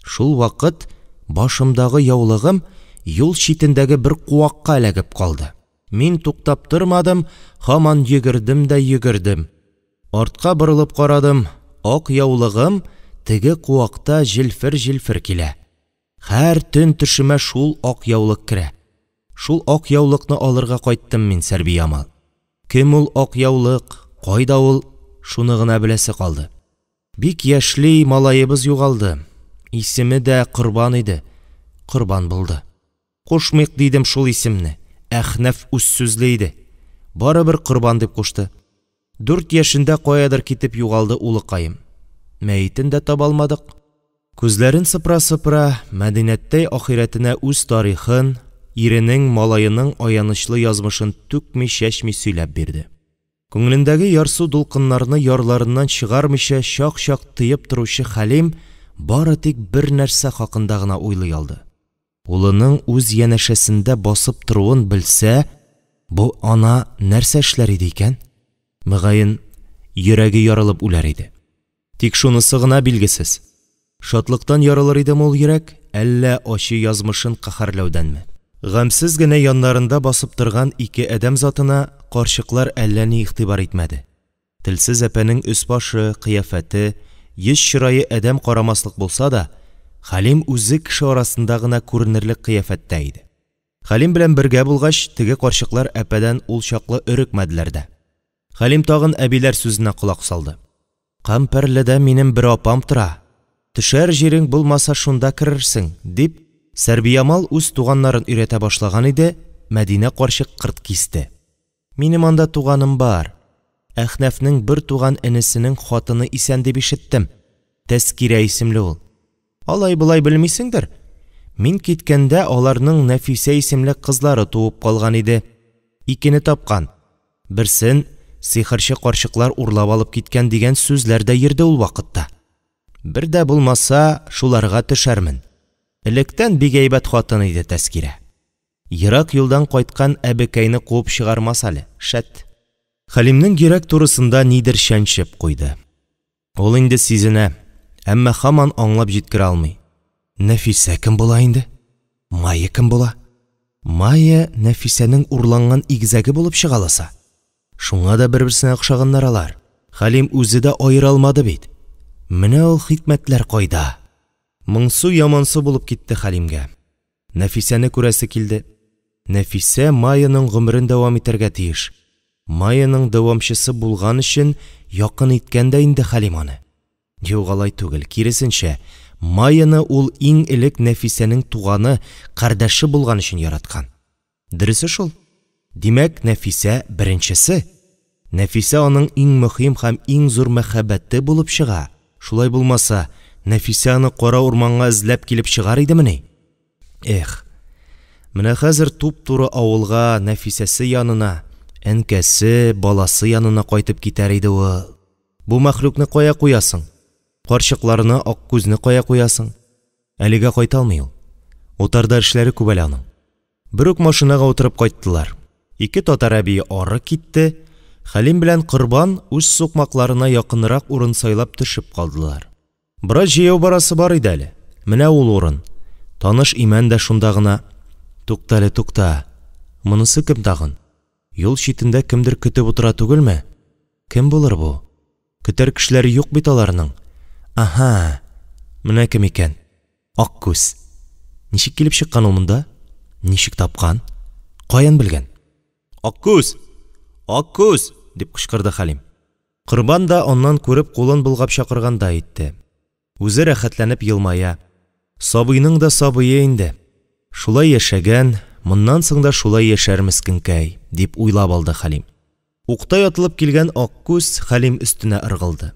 Шул вакыт башымдагы яулыгым юл читендәге бер куакка эләгеп калды. Мин туктап тормадым, һаман йөгердем дә йөгердем. Артка борылып карадым, ак яулыгым теге куакта җилфер-җилфер килә. Һәр төн төшемә шул ак яулык керә. Шул ак яулыкны алырга кайттым мин, Сәрбиямал. Кем ул ак яулык, кайда ул, шуны гына беләсе калды. Бик яшьли малаебыз югалды. Исеме дә Корбан иде. Корбан булды. Кушмыйк дидем шул исемне. Әхнәф үз сүзле иде. Барыбер Корбан дип кушты. Дүрт яшендә каядыр китеп югалды улыкаем. Мәетен дә таба алмадык. Күзләрен сыпыра-сыпыра, Мәдинәттәй ахирәтенә үз тарихын, иренең, малаеның аянычлы язмышын түкми-чәчми сөйләп бирде. Күңелендәге ярсу дулкыннарны ярларыннан чыгармыйча чак-чак тыеп торучы Хәлим бары тик бер нәрсә хакында гына уйлый алды. Улының үз янәшәсендә басып торуын белсә, бу ана нәрсә эшләр иде икән? Мөгаен, йөрәге ярылып үләр иде. Тик шунысы гына билгесез. Шатлыктан ярылыр идеме ул йөрәк, әллә ачы язмышын каһәрләүдәнме? Гамьсез генә яннарында басып торган ике адәм затына карчыклар әллә ни игътибар итмәде. Телсез әпәнең өс-башы, кыяфәте, йөз-чырае адәм карамаслык булса да, Хәлим үзе кеше арасында гына күренерлек кыяфәттә иде. Хәлим белән бергә булгач, теге карчыклар әпәдән ул чаклы өрекмәделәр дә. Хәлим тагын әбиләр сүзенә колак салды. Кампәрледә минем бер апам тора. Төшәр җирең булмаса шунда керерсең, дип, Сәрбиямал үз туганнарын өйрәтә башлаган иде, Мәдинә карчык кырт кисте. Минем анда туганым бар. Әхнәфнең бер туган энесенең хатыны исән дип ишеттем. Тәскирә исемле ул. Алай-болай белмисеңдер? Мин киткәндә аларның Нәфисә исемле кызлары туып калган иде. Икене тапкан. Берсен сихерче карчыклар урлап алып киткән дигән сүзләр дә йөрде ул вакытта. Бер дә булмаса, шуларга төшәрмен. Электән бик әйбәт хатын иде Тәскирә. Ерак юлдан кайткан әбекәйне куып чыгармас әле, шәт. Хәлимнең йөрәк турысында нидер чәнчеп куйды. Ул инде сизенә, әмма һаман аңлап җиткерә алмый. Нәфисә кем була инде? Майя кем була? Майя Нәфисәнең урланган игезәге булып чыга ласа. Шуңа да бер-берсенә охшаганнар алар. Хәлим үзе дә аера алмады бит. Менә ул хикмәтләр кайда! Моңсу-ямансу булып китте Хәлимгә. Нәфисәне күрәсе килде. Нәфисә Майяның гомерен дәвам итәргә тиеш. Майяның дәвамчысы булган өчен якын иткән дә инде Хәлим аны. Юк, алай түгел, киресенчә, Майяны ул иң элек Нәфисәнең туганы, кардәше булган өчен яраткан. Дөресе шул. Димәк, Нәфисә, беренчесе. Нәфисә аның иң мөһим һәм иң зур мәхәббәте булып чыга. Шулай булмаса, Нәфисә аны кара урманга эзләп килеп чыгар идемени? Эх, менә хәзер туп-туры авылга, Нәфисәсе янына, әнкәсе, баласы янына кайтып китәр иде ул. Бу мәхлукны кая куясың? Карчыкларны, Аккүзне кая куясың? Әлегә кайта алмый ул. Утарда эшләре күп әле аның. Берүк машинага утырып кайттылар. Ике татар әбие ары китте, Хәлим белән Корбан үз сукмакларына якынрак урын сайлап төшеп калдылар. Бераз җәяү барасы бар иде әле. Менә ул урын. Таныш имән дә шунда гына. Туктале, тукта. Монысы кем тагын? Юл читендә кемдер көтеп утыра түгелме? Кем булыр бу? Көтәр кешеләре юк бит аларның. Аһа! Менә кем икән. Аккүз. Ничек килеп чыккан ул монда? Ничек тапкан? Каян белгән? Аккүз! Аккүз! дип кычкырды Хәлим. Корбан да аннан күреп кулын болгап чакыргандай итте. Үзе рәхәтләнеп елмая. Сабыйның да сабые инде. Шулай яшәгән, моннан соң да шулай яшәр мескенкәй, дип уйлап алды Хәлим. Уктай атылып килгән Аккүз Хәлим өстенә ыргылды.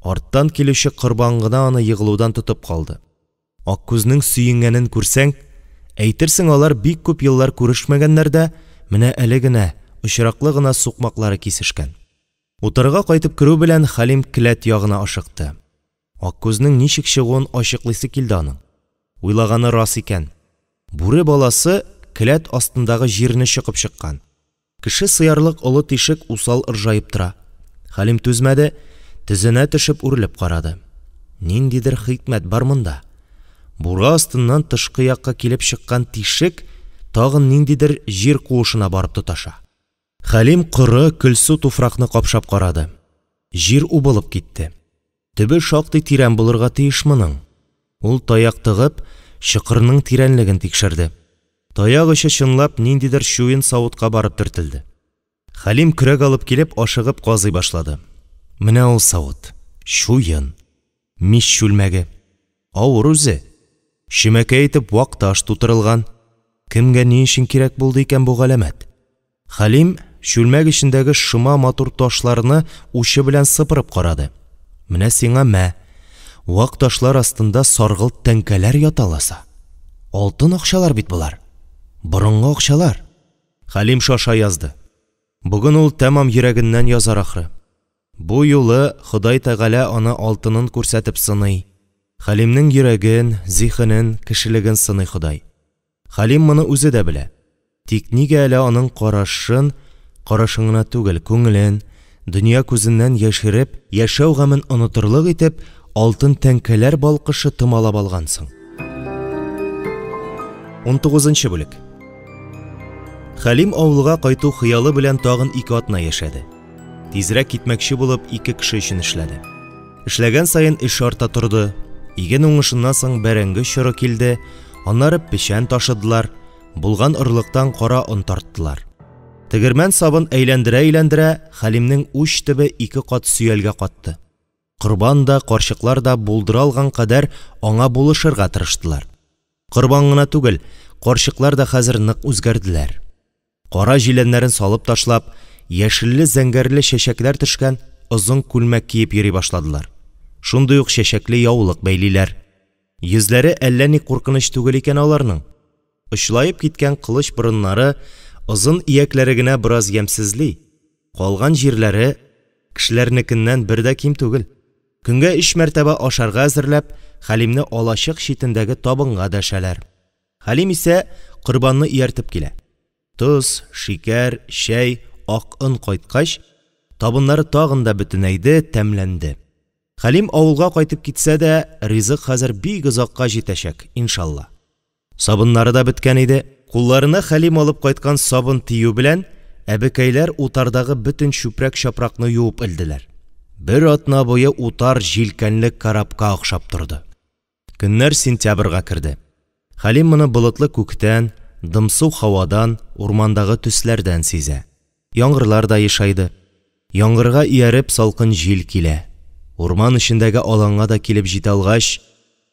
Арттан килүче Корбан гына аны егылудан тотып калды. Аккүзнең сөенгәнен күрсәң, әйтерсең алар бик күп еллар күрешмәгәннәр дә, менә әле генә, очраклы гына сукмаклары кисешкән. Утарга кайтып керү белән Хәлим келәт ягына ашыкты. Аккүзнең ничек чыгуын ачыклыйсы килде аның. Уйлаганы рас икән. Бүре баласы келәт астындагы җирне чокып чыккан. Кеше сыярлык олы тишек усал ыржаеп тора. Хәлим түзмәде, тезенә төшеп үрелеп карады. Ниндидер хикмәт бар монда. Бура астыннан тышкы якка килеп чыккан тишек тагын ниндидер җир куышына барып тоташа. Хәлим коры, көлсу туфракны капшап карады. Җир убылып китте. Төбе шактый тирән булырга тиеш моның. Ул таяк тыгып, чокырның тирәнлеген тикшерде. Таяк очы чынлап ниндидер чуен савытка барып төртелде. Хәлим көрәк алып килеп, ашыгып казый башлады. Менә ул савыт. Чуен. Мич чүлмәге. Авыр үзе. Чөмәкәй итеп вак таш тутырылган. Кемгә ни өчен кирәк булды икән бу галәмәт? Хәлим чүлмәк эчендәге шома матур ташларны учы белән сыпырып карады. Менә сиңа мә! Вак ташлар астында саргылт тәңкәләр ята ласа. Алтын акчалар бит болар! Борынгы акчалар! Хәлим шаша язды. Бүген ул тәмам йөрәгеннән язар ахры. Бу юлы Ходай Тәгалә аны алтынын күрсәтеп сыный. Хәлимнең йөрәген, зиһенен, кешелеген сыный Ходай. Хәлим моны үзе дә белә. Тик нигә әле аның карашын, карашын гына түгел, күңелен, дөнья күзеннән яшереп, яшәү гамен онытырлык итеп, алтын тәңкәләр балкышы томалап алган соң? Унтугызынчы бүлек. Хәлим авылга кайту хыялы белән тагын ике атна яшәде. Тизрәк китмәкче булып, ике кеше өчен эшләде. Эшләгән саен эш арта торды. Иген уңышыннан соң бәрәңге чоры килде, аннары печән ташыдылар, булган орлыктан кара он тарттылар. Тегермән сабын әйләндерә-әйләндерә, Хәлимнең уч төбе ике кат сөялгә катты. Корбан да, карчыклар да булдыра алган кадәр аңа булышырга тырыштылар. Корбан гына түгел, карчыклар да хәзер нык үзгәрделәр. Кара җиләннәрен салып ташлап, яшелле-зәңгәрле чәчәкләр төшкән озын күлмәк киеп йөри башладылар. Шундый ук чәчәкле яулык бәйлиләр. Йөзләре әллә ни куркыныч түгел икән аларның. Очлаеп киткән кылыч борыннары, озын иякләре генә бераз ямьсезли, калган җирләре кешеләрнекеннән бер дә ким түгел. Көнгә өч мәртәбә ашарга әзерләп, Хәлимне алачык читендәге табынга дәшәләр. Хәлим исә Корбанны ияртеп килә. Тоз, шикәр, чәй, ак он кайткач, табыннары тагын да бөтенәйде, тәмләнде. Хәлим авылга кайтып китсә дә, ризык хәзер бик озакка җитәчәк, иншалла. Сабыннары да беткән иде. Кулларына Хәлим алып кайткан сабын тию белән, әбекәйләр утардагы бөтен чүпрәк-чапракны юып элделәр. Бер атна буе утар җилкәнле корабка охшап торды. Көннәр сентябрьгә керде. Хәлим моны болытлы күктән, дымсу һавадан, урмандагы төсләрдән сизә. Яңгырлар да ешайды. Яңгырга ияреп салкын җил килә. Урман эчендәге аланга да килеп җитә алгач,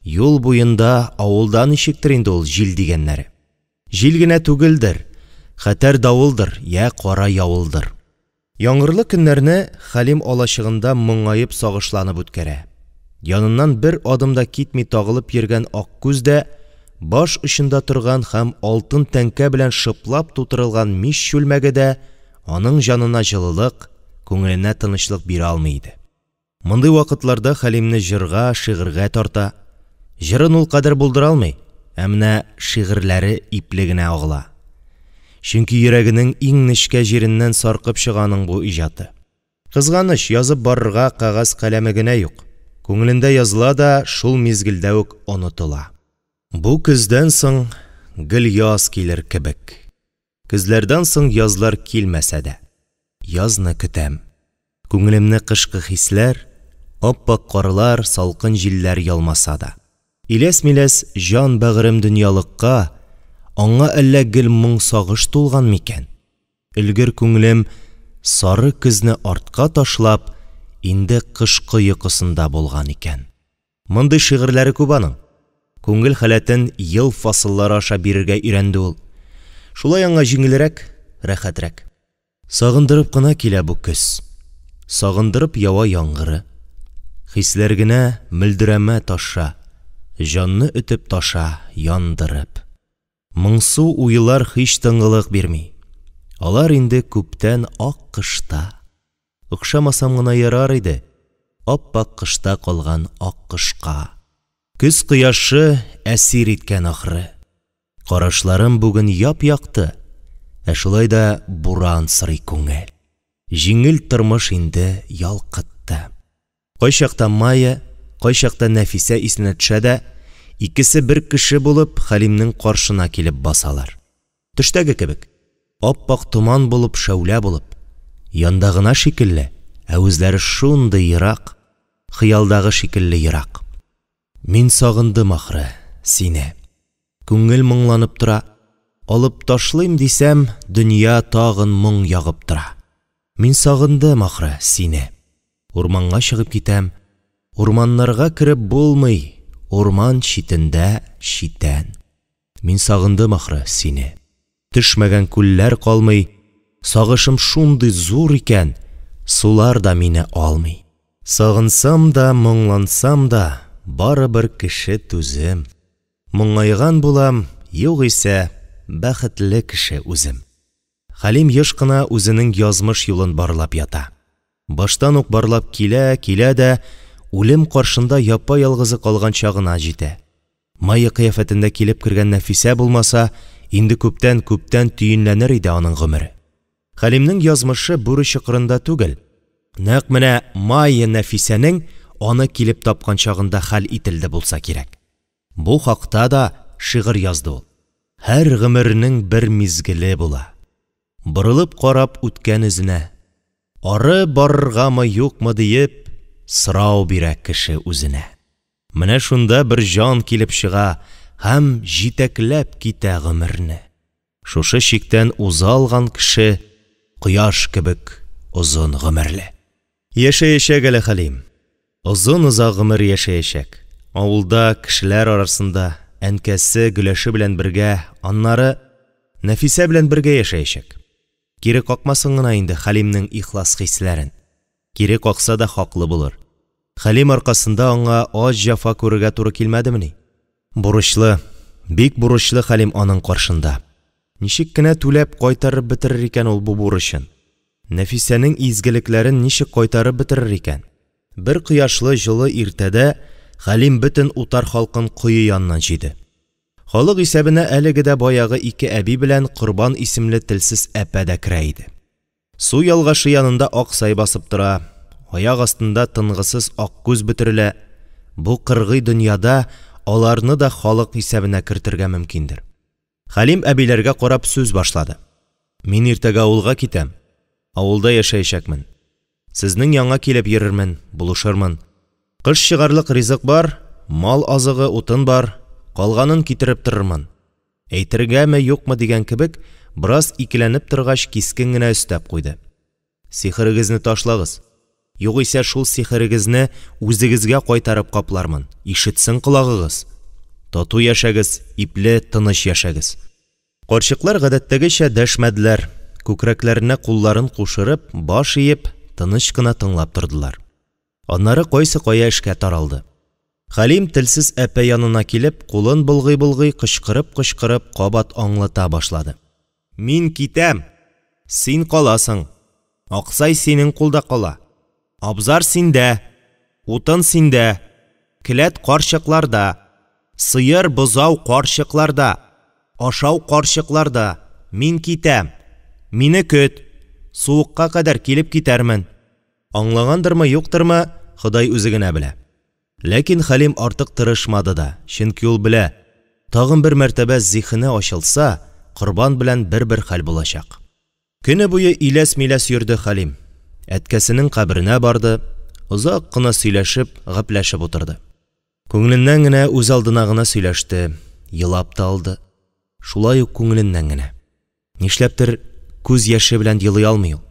юл буенда, авылда ничектер инде ул җил дигәннәре. Җил генә түгелдер, хәтәр давылдыр, йә кара явылдыр. Яңгырлы көннәрне Хәлим алачыгында моңаеп-сагышланып үткәрә. Яныннан бер адым да китми тагылып йөргән Аккүз дә, баш очында торган һәм алтын тәңкә белән шыплап тутырылган мич чүлмәге дә аның җанына җылылык, күңеленә тынычлык бирә алмый иде. Мондый вакытларда Хәлимне җырга, шигырьгә тарта. Җырын ул кадәр булдыра алмый, ә менә шигырьләре ипле генә агыла. Чөнки йөрәгенең иң нечкә җиреннән саркып чыга аның бу иҗаты. Кызганыч, язып барырга кәгазь-каләме генә юк. Күңелендә языла да, шул мизгелдә үк онытыла. Бу көздән соң гел яз килер кебек. Көзләрдән соң язлар килмәсә дә. Язны көтәм. Күңелемне кышкы хисләр, ап-ак карлар, салкын җилләр ялмаса да. Иләс-миләс җан-бәгырем дөньялыкка, аңа әллә гел моң-сагыш тулган микән? Өлгер күңелем сары көзне артка ташлап, инде кышкы йокысында булган икән. Мондый шигырьләре күп аның. Күңел халәтен ел фасыллары аша бирергә өйрәнде ул. Шулай аңа җиңелрәк, рәхәтрәк. Сагындырып кына килә бу көз. Сагындырып ява яңгыры. Хисләр генә мөлдерәмә таша, җанны өтеп таша, яндырып. Моңсу уйлар һич тынгылык бирми. Алар инде күптән ак кышта. Охшамасам гына ярар иде, ап-ак кышта калган аккошка. Көз кояшы әсир иткән ахры. Карашларым бүген яп-якты, ә шулай да буран сорый күңел. Җиңел тормыш инде ялкытты. Кайчакта Майя, кайчакта Нәфисә исенә төшә дә, икесе бер кеше булып, Хәлимнең каршына килеп басалар. Төштәге кебек. Ап-ак томан булып, шәүлә булып. Янда гына шикелле, ә үзләре шундый ерак, хыялдагы шикелле ерак. Мин сагындым, ахры, сине. Күңел моңланып тора. Алып ташлыйм дисәм, дөнья тагын моң ягып тора. Мин сагындым, ахры, сине. Урманга чыгып китәм. Урманнарга кереп булмый, урман читендә читән. Мин сагындым, ахры, сине. Төшмәгән күлләр калмый, сагышым шундый зур икән, сулар да мине алмый. Сагынсам да, моңлансам да, барыбер кеше түзем. Моңайган булам, югыйсә, бәхетле кеше үзем. Хәлим еш кына үзенең язмыш юлын барлап ята. Баштан ук барлап килә, килә дә, үлем каршында япа-ялгызы калган чагына җитә. Майя кыяфәтендә килеп кергән Нәфисә булмаса, инде күптән, күптән төенләнер иде аның гомере. Хәлимнең язмышы бүре чокырында түгел, нәкъ менә Майя Нәфисәнең аны килеп тапкан чагында хәл ителде булса кирәк. Бу хакта да шигырь язды ул. Һәр гомернең бер мизгеле була. Борылып карап үткән эзенә. Ары барыргамы, юкмы диеп, сорау бирә кеше үзенә. Менә шунда бер җан килеп чыга һәм җитәкләп китә гомерне. Шушы чиктән уза алган кеше кояш кебек озын гомерле. Яшәячәк әле Хәлим. Озын-озак гомер яшәячәк. Авылда, кешеләр арасында, әнкәсе, Гөләше белән бергә, аннары Нәфисә белән бергә яшәячәк. Кире какмасын гына инде Хәлимнең ихлас хисләрен. Кире какса да хаклы булыр. Хәлим аркасында аңа аз җәфа күрергә туры килмәдемени? Бурычлы, бик бурычлы Хәлим аның каршында. Ничек кенә түләп, кайтарып бетерер икән ул бу бурычын? Нәфисәнең изгелекләрен ничек кайтарып бетерер икән? Бер кояшлы җылы иртәдә Хәлим бөтен утар халкын кое янына җыйды. Халык исәбенә әлеге дә баягы ике әби белән Корбан исемле телсез әпә дә керә иде. Су ялгашы янында Аксай басып тора, аяк астында тынгысыз Аккүз бөтерелә. Бу кыргый дөньяда аларны да халык исәбенә кертергә мөмкиндер. Хәлим әбиләргә карап сүз башлады. Мин иртәгә авылга китәм. Авылда яшәячәкмен. Сезнең янга килеп йөрермен, булышырмын. Кыш чыгарлык ризык бар, мал азыгы, утын бар, калганын китереп торырмын. Әйтергәме, юкмы дигән кебек, бераз икеләнеп торгач, кискен генә өстәп куйды. Сихерегезне ташлагыз. Югыйсә шул сихерегезне үзегезгә кайтарып каплармын. Ишетсен колагыгыз. Тату яшәгез, ипле, тыныч яшәгез. Карчыклар гадәттәгечә дәшмәделәр, күкрәкләренә кулларын кушырып, баш иеп, тыныч кына тыңлап тордылар. Аннары кайсы кая эшкә таралды. Хәлим телсез әпә янына килеп, кулын болгый-болгый, кычкырып-кычкырып кабат аңлата башлады. Мин китәм! Син каласың! Аксай синең кулда кала! Абзар синдә! Утын синдә! Келәт карчыкларда! Сыер, бозау карчыкларда! Ашау карчыкларда! Мин китәм! Мине көт! Суыкка кадәр килеп китәрмен! Аңлагандырмы, юктырмы, Ходай үзе генә белә. Ләкин Хәлим артык тырышмады да, чөнки ул белә, тагын бер мәртәбә зиһене ачылса, Корбан белән бер-бер хәл булачак. Көне буе иләс-миләс йөрде Хәлим. Әткәсенең каберенә барды, озак кына сөйләшеп, гәпләшеп утырды. Күңеленнән генә, үз алдына гына сөйләште, елап та алды. Шулай ук күңеленнән генә. Нишләптер күз яше белән елый алмый ул.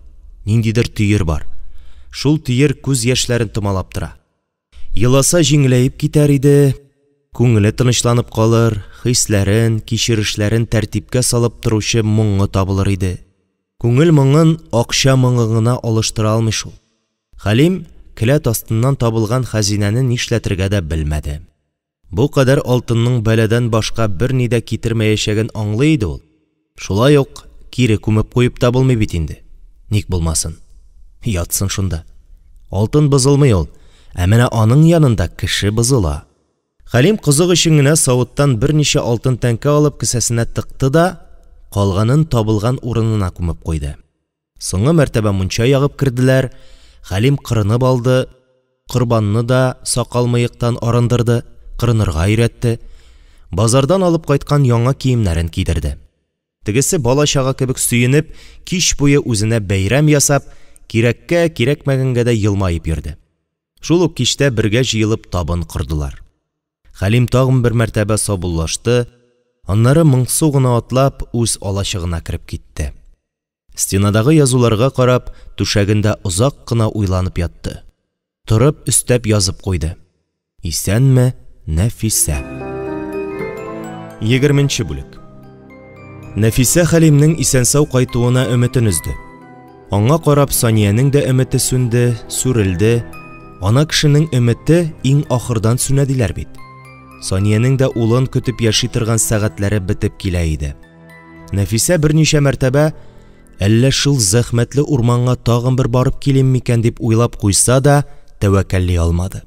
Ниндидер төер бар. Шул төер күз яшьләрен томалап тора. Еласа җиңеләеп китәр иде, күңеле тынычланып калыр, хисләрен, кичерешләрен тәртипкә салып торучы моңы табылыр иде. Күңел моңын акча моңы гына алыштыра алмый шул. Хәлим келәт астыннан табылган хәзинәне нишләтергә дә белмәде. Бу кадәр алтынның бәладән башка берни дә китермәячәген аңлый иде ул. Шулай ук кире күмеп куеп та булмый бит инде. Ник булмасын? Ятсын шунда. Алтын бозылмый ул, ә менә аның янында кеше бозыла. Хәлим кызык өчен генә савыттан берничә алтын тәңкә алып кесәсенә тыкты да, калганын табылган урынына күмеп куйды. Соңгы мәртәбә мунча ягып керделәр, Хәлим кырынып алды, Корбанны да сакал-мыектан арындырды, кырынырга өйрәтте, базардан алып кайткан яңа киемнәрен кидерде. Тегесе бала-чага кебек сөенеп, кич буе үзенә бәйрәм ясап, кирәккә, кирәкмәгәнгә дә елмаеп йөрде. Шул ук кичтә бергә җыелып табын кордылар. Хәлим тагын бер мәртәбә саубуллашты, аннары моңсу гына атлап үз алачыгына кереп китте. Стенадагы язуларга карап, түшәгендә озак кына уйланып ятты. Торып өстәп язып куйды. Исәнме, Нәфисә. 20 бүлек. Нәфисә Хәлимнең исән-сау кайтуына өметен өзде. Аңа карап Саниянең дә өмете сүнде, сүрелде. Ана кешенең өмете иң ахырдан сүнә диләр бит. Саниянең дә улын көтеп яши торган сәгатьләре бетеп килә иде. Нәфисә берничә мәртәбә әллә шул зәхмәтле урманга тагын бер барып килим микән дип уйлап куйса да, тәвәккәлли алмады.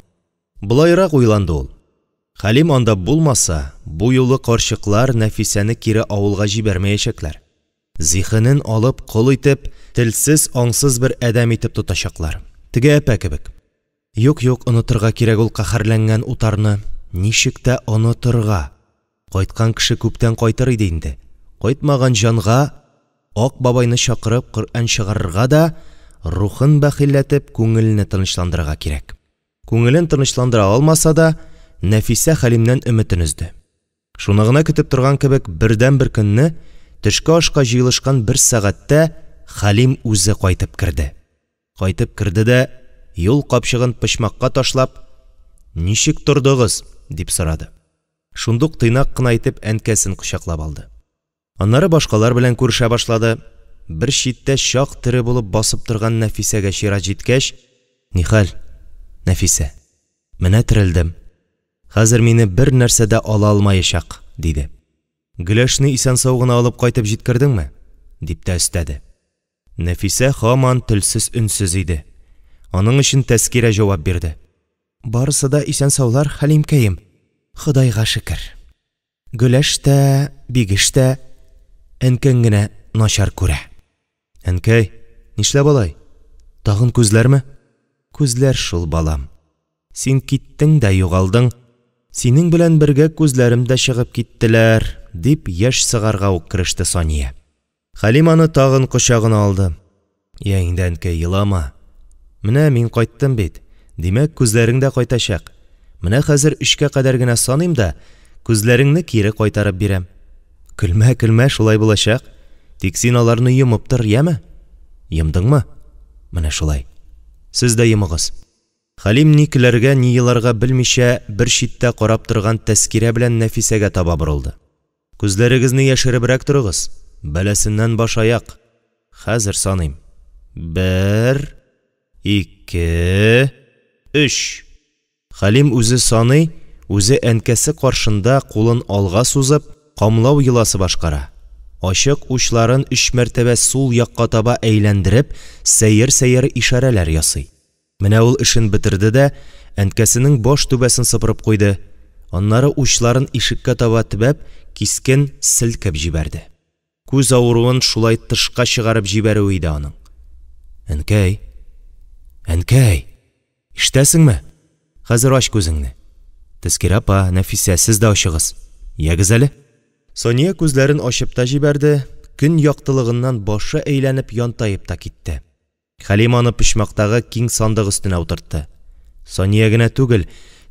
Болайрак уйланды ул. Хәлим анда булмаса, бу юлы карчыклар Нәфисәне кире авылга җибәрмәячәкләр. Зиһенен алып, кол итеп, телсез, аңсыз бер адәм итеп тотачаклар. Теге әпә кебек. Юк-юк, онытырга кирәк ул каһәрләнгән утарны. Ничек тә онытырга. Кайткан кеше күптән кайтыр иде инде. Кайтмаган җанга Ак бабайны чакырып Коръән чыгарырга да, рухын бәхилләтеп, күңелне тынычландырырга кирәк. Күңелен тынычландыра алмаса да, Нәфисә Хәлимнән өметен өзде. Шуны гына көтеп торган кебек, бердәнбер көнне, төшке ашка җыелышкан бер сәгатьтә Хәлим үзе кайтып керде. Кайтып керде дә, юл капчыгын почмакка ташлап, «Ничек тордыгыз?» дип сорады. Шундук тыйнак кына итеп әнкәсен кочаклап алды. Аннары башкалар белән күрешә башлады. Бер читтә чак тере булып басып торган Нәфисәгә чират җиткәч, «Нихәл, Нәфисә? Менә терелдем. Хәзер мине бер нәрсә дә ала алмаячак, диде. Гөләшне исән-сау гына алып кайтып җиткердеңме? дип тә өстәде. Нәфисә һаман телсез-өнсез иде. Аның өчен Тәскирә җавап бирде. Барысы да исән-саулар, Хәлимкәем, Ходайга шөкер. Гөләш тә, Бигеш тә, әнкәң генә начар күрә. Әнкәй, нишләп алай? Тагын күзләрме? Күзләр шул, балам. Син киттең дә югалдың. Синең белән бергә күзләрем дә чыгып киттеләр, дип яшь сыгарга ук кереште Сания. Хәлим аны тагын кочагына алды. Йә инде, әнкәй, елама. Менә мин кайттым бит. Димәк, күзләрең дә кайтачак. Менә хәзер өчкә кадәр генә саныйм да, күзләреңне кире кайтарып бирәм. Көлмә, көлмә, шулай булачак. Тик син аларны йомып тор, яме? Йомдыңмы? Менә шулай. Сез дә йомыгыз. Хәлим ни көләргә, ни еларга белмичә, бер читтә карап торган Тәскирә белән Нәфисәгә таба борылды. Күзләрегезне яшеребрәк торыгыз. Бәласеннән баш-аяк. Хәзер саныйм. Бер, ике, өч. Хәлим үзе саный, үзе әнкәсе каршында кулын алга сузып, камлау йоласы башкара. Ачык учларын өч мәртәбә сул якка таба әйләндереп, сәер-сәер ишарәләр ясый. Менә ул эшен бетерде дә, әнкәсенең баш түбәсен сыпырып куйды, аннары учларын ишеккә таба төбәп, кискен селкеп җибәрде. Күз авыруын шулай тышка чыгарып җибәрүе иде аның. Әнкәй! Әнкәй! Ишетәсеңме? Хәзер ач күзеңне. Тәскирә апа, Нәфисә, сез дә ачыгыз. Ягез әле. Сания күзләрен ачып та җибәрде, көн яктылыгыннан башы әйләнеп янтаеп та китте. Хәлим аны почмактагы киң сандык өстенә утыртты. Сания генә түгел,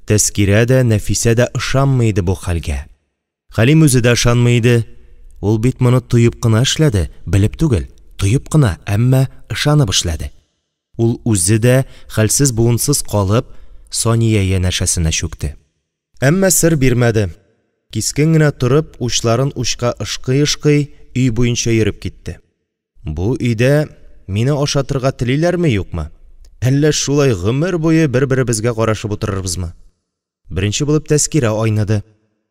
Тәскирә дә, Нәфисә дә ышанмый иде бу хәлгә. Хәлим үзе дә ышанмый иде. Ул бит моны тоеп кына эшләде, белеп түгел, тоеп кына, әмма ышанып эшләде. Ул үзе дә, хәлсез-буынсыз калып, Сания янәшәсенә чүкте. Әмма сер бирмәде. Кискен генә торып, учларын учка ышкый-ышкый, өй буенча йөреп китте. Бу өйдә мине ашатырга телиләрме-юкмы? Әллә шулай гомер буе бер-беребезгә карашып утырырбызмы? Беренче булып Тәскирә айныды.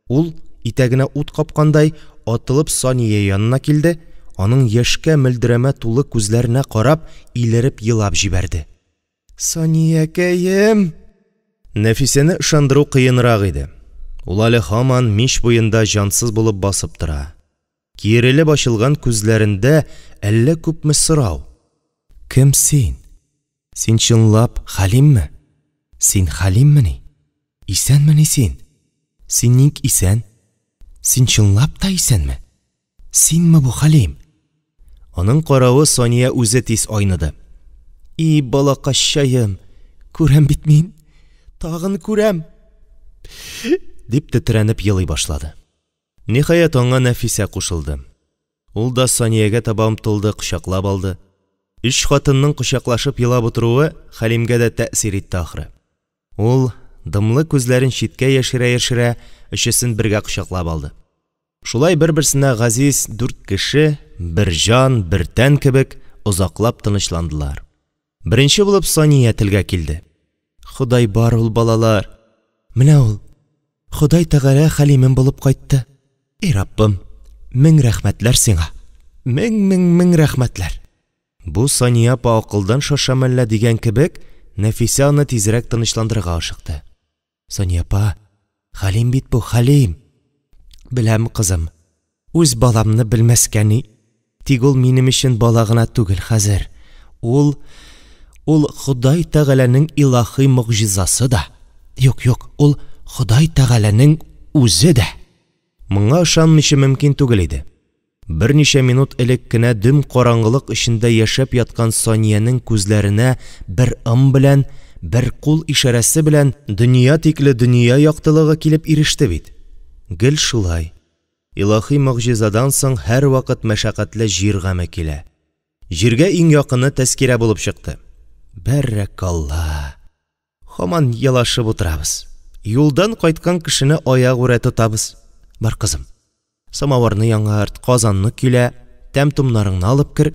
Ул, итәгенә ут капкандай, атылып Сания янына килде, аның яшькә мөлдерәмә тулы күзләренә карап, илереп елап җибәрде. Саниякәем! Нәфисәне ышандыру кыенрак иде. Ул әле һаман мич буенда җансыз булып басып тора. Киерелеп ачылган күзләрендә әллә күпме сорау. Кем син? Син чынлап Хәлимме? Син Хәлиммени? Исәнмени син? Син ник исән? Син чынлап та исәнме? Синме бу, Хәлим? Аның каравы Сания үзе тиз айныды. И, балакаччаем, күрәм бит мин, тагын күрәм! дип тетрәнеп елый башлады. Ниһаять, аңа Нәфисә кушылды. Ул да Саниягә таба омтылды, кочаклап алды. Өч хатынның кочаклашып елап утыруы Хәлимгә дә тәэсир итте ахры. Ул, дымлы күзләрен читкә яшерә-яшерә, өчесен бергә кочаклап алды. Шулай бер-берсенә газиз дүрт кеше, бер җан, бер тән кебек, озаклап тынычландылар. Беренче булып Сания телгә килде. Ходай бар ул, балалар. Менә ул, Ходай Тәгалә Хәлимем булып кайтты. И Раббым, мең рәхмәтләр сиңа. Мең-мең-мең рәхмәтләр. Бу Сания апа акылдан шаша мәллә дигән кебек, Нәфисә аны тизрәк тынычландырырга ашыкты. Сания апа, Хәлим бит бу, Хәлим. Беләм, кызым. Үз баламны белмәскә ни. Тик ул минем өчен бала гына түгел хәзер. Ул, ул Ходай Тәгаләнең илаһи могҗизасы да. Юк, юк, ул Ходай Тәгаләнең үзе дә. Моңа ышанмыйча мөмкин түгел иде. Берничә минут элек кенә дөм караңгылык эчендә яшәп яткан Саниянең күзләренә бер ым белән, бер кул ишарәсе белән дөнья тикле дөнья яктылыгы килеп иреште бит. Гел шулай. Илаһи могҗизадан соң һәрвакыт мәшәкатьле җир гаме килә. Җиргә иң якыны Тәскирә булып чыкты. Бәрәкалла! Һаман елашып утырабыз. Юлдан кайткан кешене аягүрә тотабыз. Бар, кызым, самавырны яңарт, казанны көйлә, тәм-томнарыңны алып кер.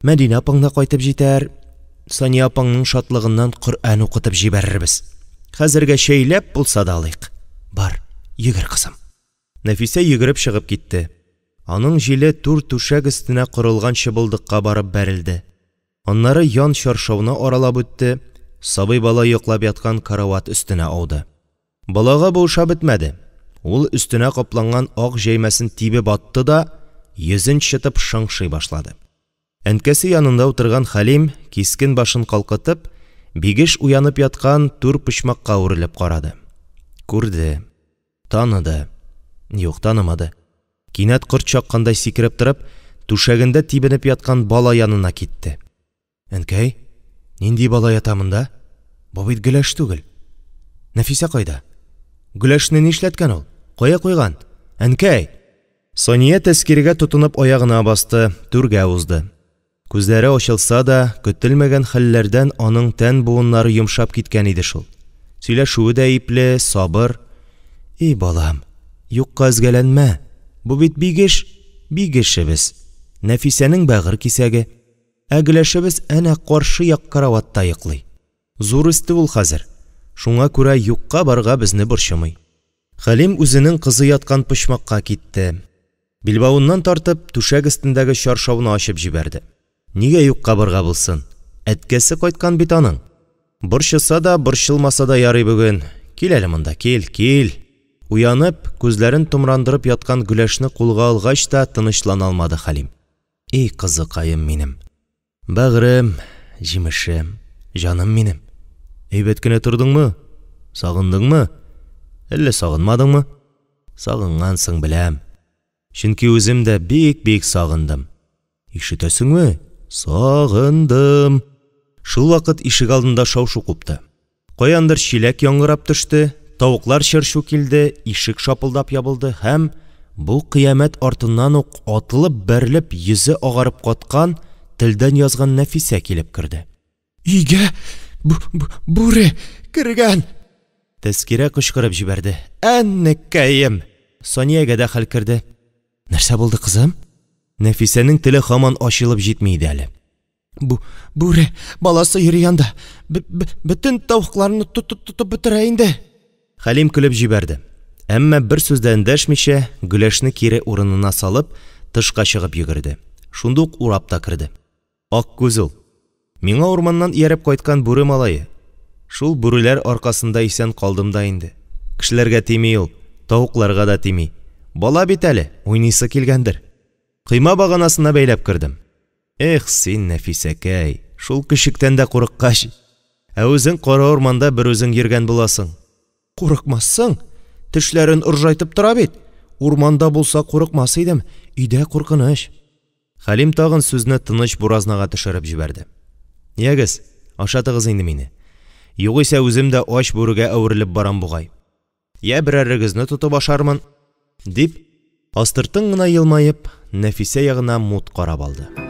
Мәдинә апаң да кайтып җитәр. Сания апаңның шатлыгыннан Коръән укытып җибәрербез. Хәзергә чәйләп булса да алыйк. Бар, йөгер, кызым. Нәфисә йөгереп чыгып китте. Аның җиле түр түшәк өстенә корылган чыбылдыкка барып бәрелде. Аннары ян чаршауны аралап үтте, сабый бала йоклап яткан карават өстенә ауды. Балага бу ошап бетмәде. Ул өстенә капланган ак җәймәсен тибеп атты да, йөзен чытып шыңшый башлады. Әнкәсе янында утырган Хәлим, кискен башын калкытып, Бигеш уянып яткан түр почмакка үрелеп карады. Күрде. Таныды. Юк, танымады. Кинәт корт чаккандай сикереп торып, түшәгендә тибенеп яткан бала янына китте. Әнкәй, нинди бала ята монда? Бу бит Гөләш түгел. Нәфисә кайда? Гөләшне нишләткән ул? Кая куйган? Әнкәй! Сания Тәскирәгә тотынып аягына басты, түргә узды. Күзләре ачылса да, көтелмәгән хәлләрдән аның тән буыннары йомшап киткән иде шул. Сөйләшүе дә ипле, сабыр. И балам, юкка өзгәләнмә. Бу бит Бигеш, Бигешебез. Нәфисәнең бәгырь кисәге. Ә Гөләшебез әнә каршы як караватта йоклый. Зур үсте ул хәзер. Шуңа күрә юкка-барга безне борчымый. Хәлим үзенең кызы яткан почмакка китте. Билбавыннан тартып, түшәк өстендәге чаршауны ачып җибәрде. Нигә юкка-барга булсын? Әткәсе кайткан бит аның. Борчыса да, борчылмаса да ярый бүген. Кил әле монда, кил, кил. Уянып, күзләрен томрандырып яткан Гөләшне кулга алгач та тынычлана алмады Хәлим. И кызыкаем минем. Бәгърем, җимешем, җаным минем. Әйбәт кенә тордыңмы? Сагындыңмы? Әллә сагынмадыңмы? Сагынгансың, беләм. Чөнки үзем дә бик-бик сагындым. Ишетәсеңме? Сагындым. Шулвакыт ишегалдында шау-шу купты. Каяндыр чиләк яңгырап төште, тавыклар чыр-чу килде, ишек шапылдап ябылды һәм бу кыямәт артыннан ук атылып-бәрелеп йөзе агарып каткан, телдән язган Нәфисә килеп керде. Өйгә бүре кергән! Тәскирә кычкырып җибәрде. Әннекәем! Саниягә дә хәл керде. Нәрсә булды, кызым? Нәфисәнең теле һаман ачылып җитми иде әле. Бу бүре баласы йөри анда. Бөтен тавыкларны тотып бетерә инде. Хәлим көлеп җибәрде. Әмма бер сүз дә эндәшмичә, Гөләшне кире урынына салып, тышка чыгып йөгерде. Шундук урап та керде. Аккүз ул. Миңа урманнан ияреп кайткан бүре малае. Шул бүреләр аркасында исән калдым да инде. Кешеләргә тими ул, тавыкларга да тими. Бала бит әле, уйныйсы килгәндер. Койма баганасына бәйләп кердем. Эх син, Нәфисәкәй, шул көчектән дә курыккач. Ә үзең кара урманда берүзең йөргән буласың. Курыкмассың? Тешләрен ыржайтып тора бит. Урманда булса курыкмас идем, өйдә куркыныч. Хәлим тагын сүзне тыныч буразнага төшереп җибәрде. Ягез, ашатыгыз инде мине. Югыйсә үзем дә ач бүрегә әверелеп барам бугай. Йә берәрегезне тотып ашармын, дип, астыртын гына елмаеп, Нәфисә ягына мут карап алды.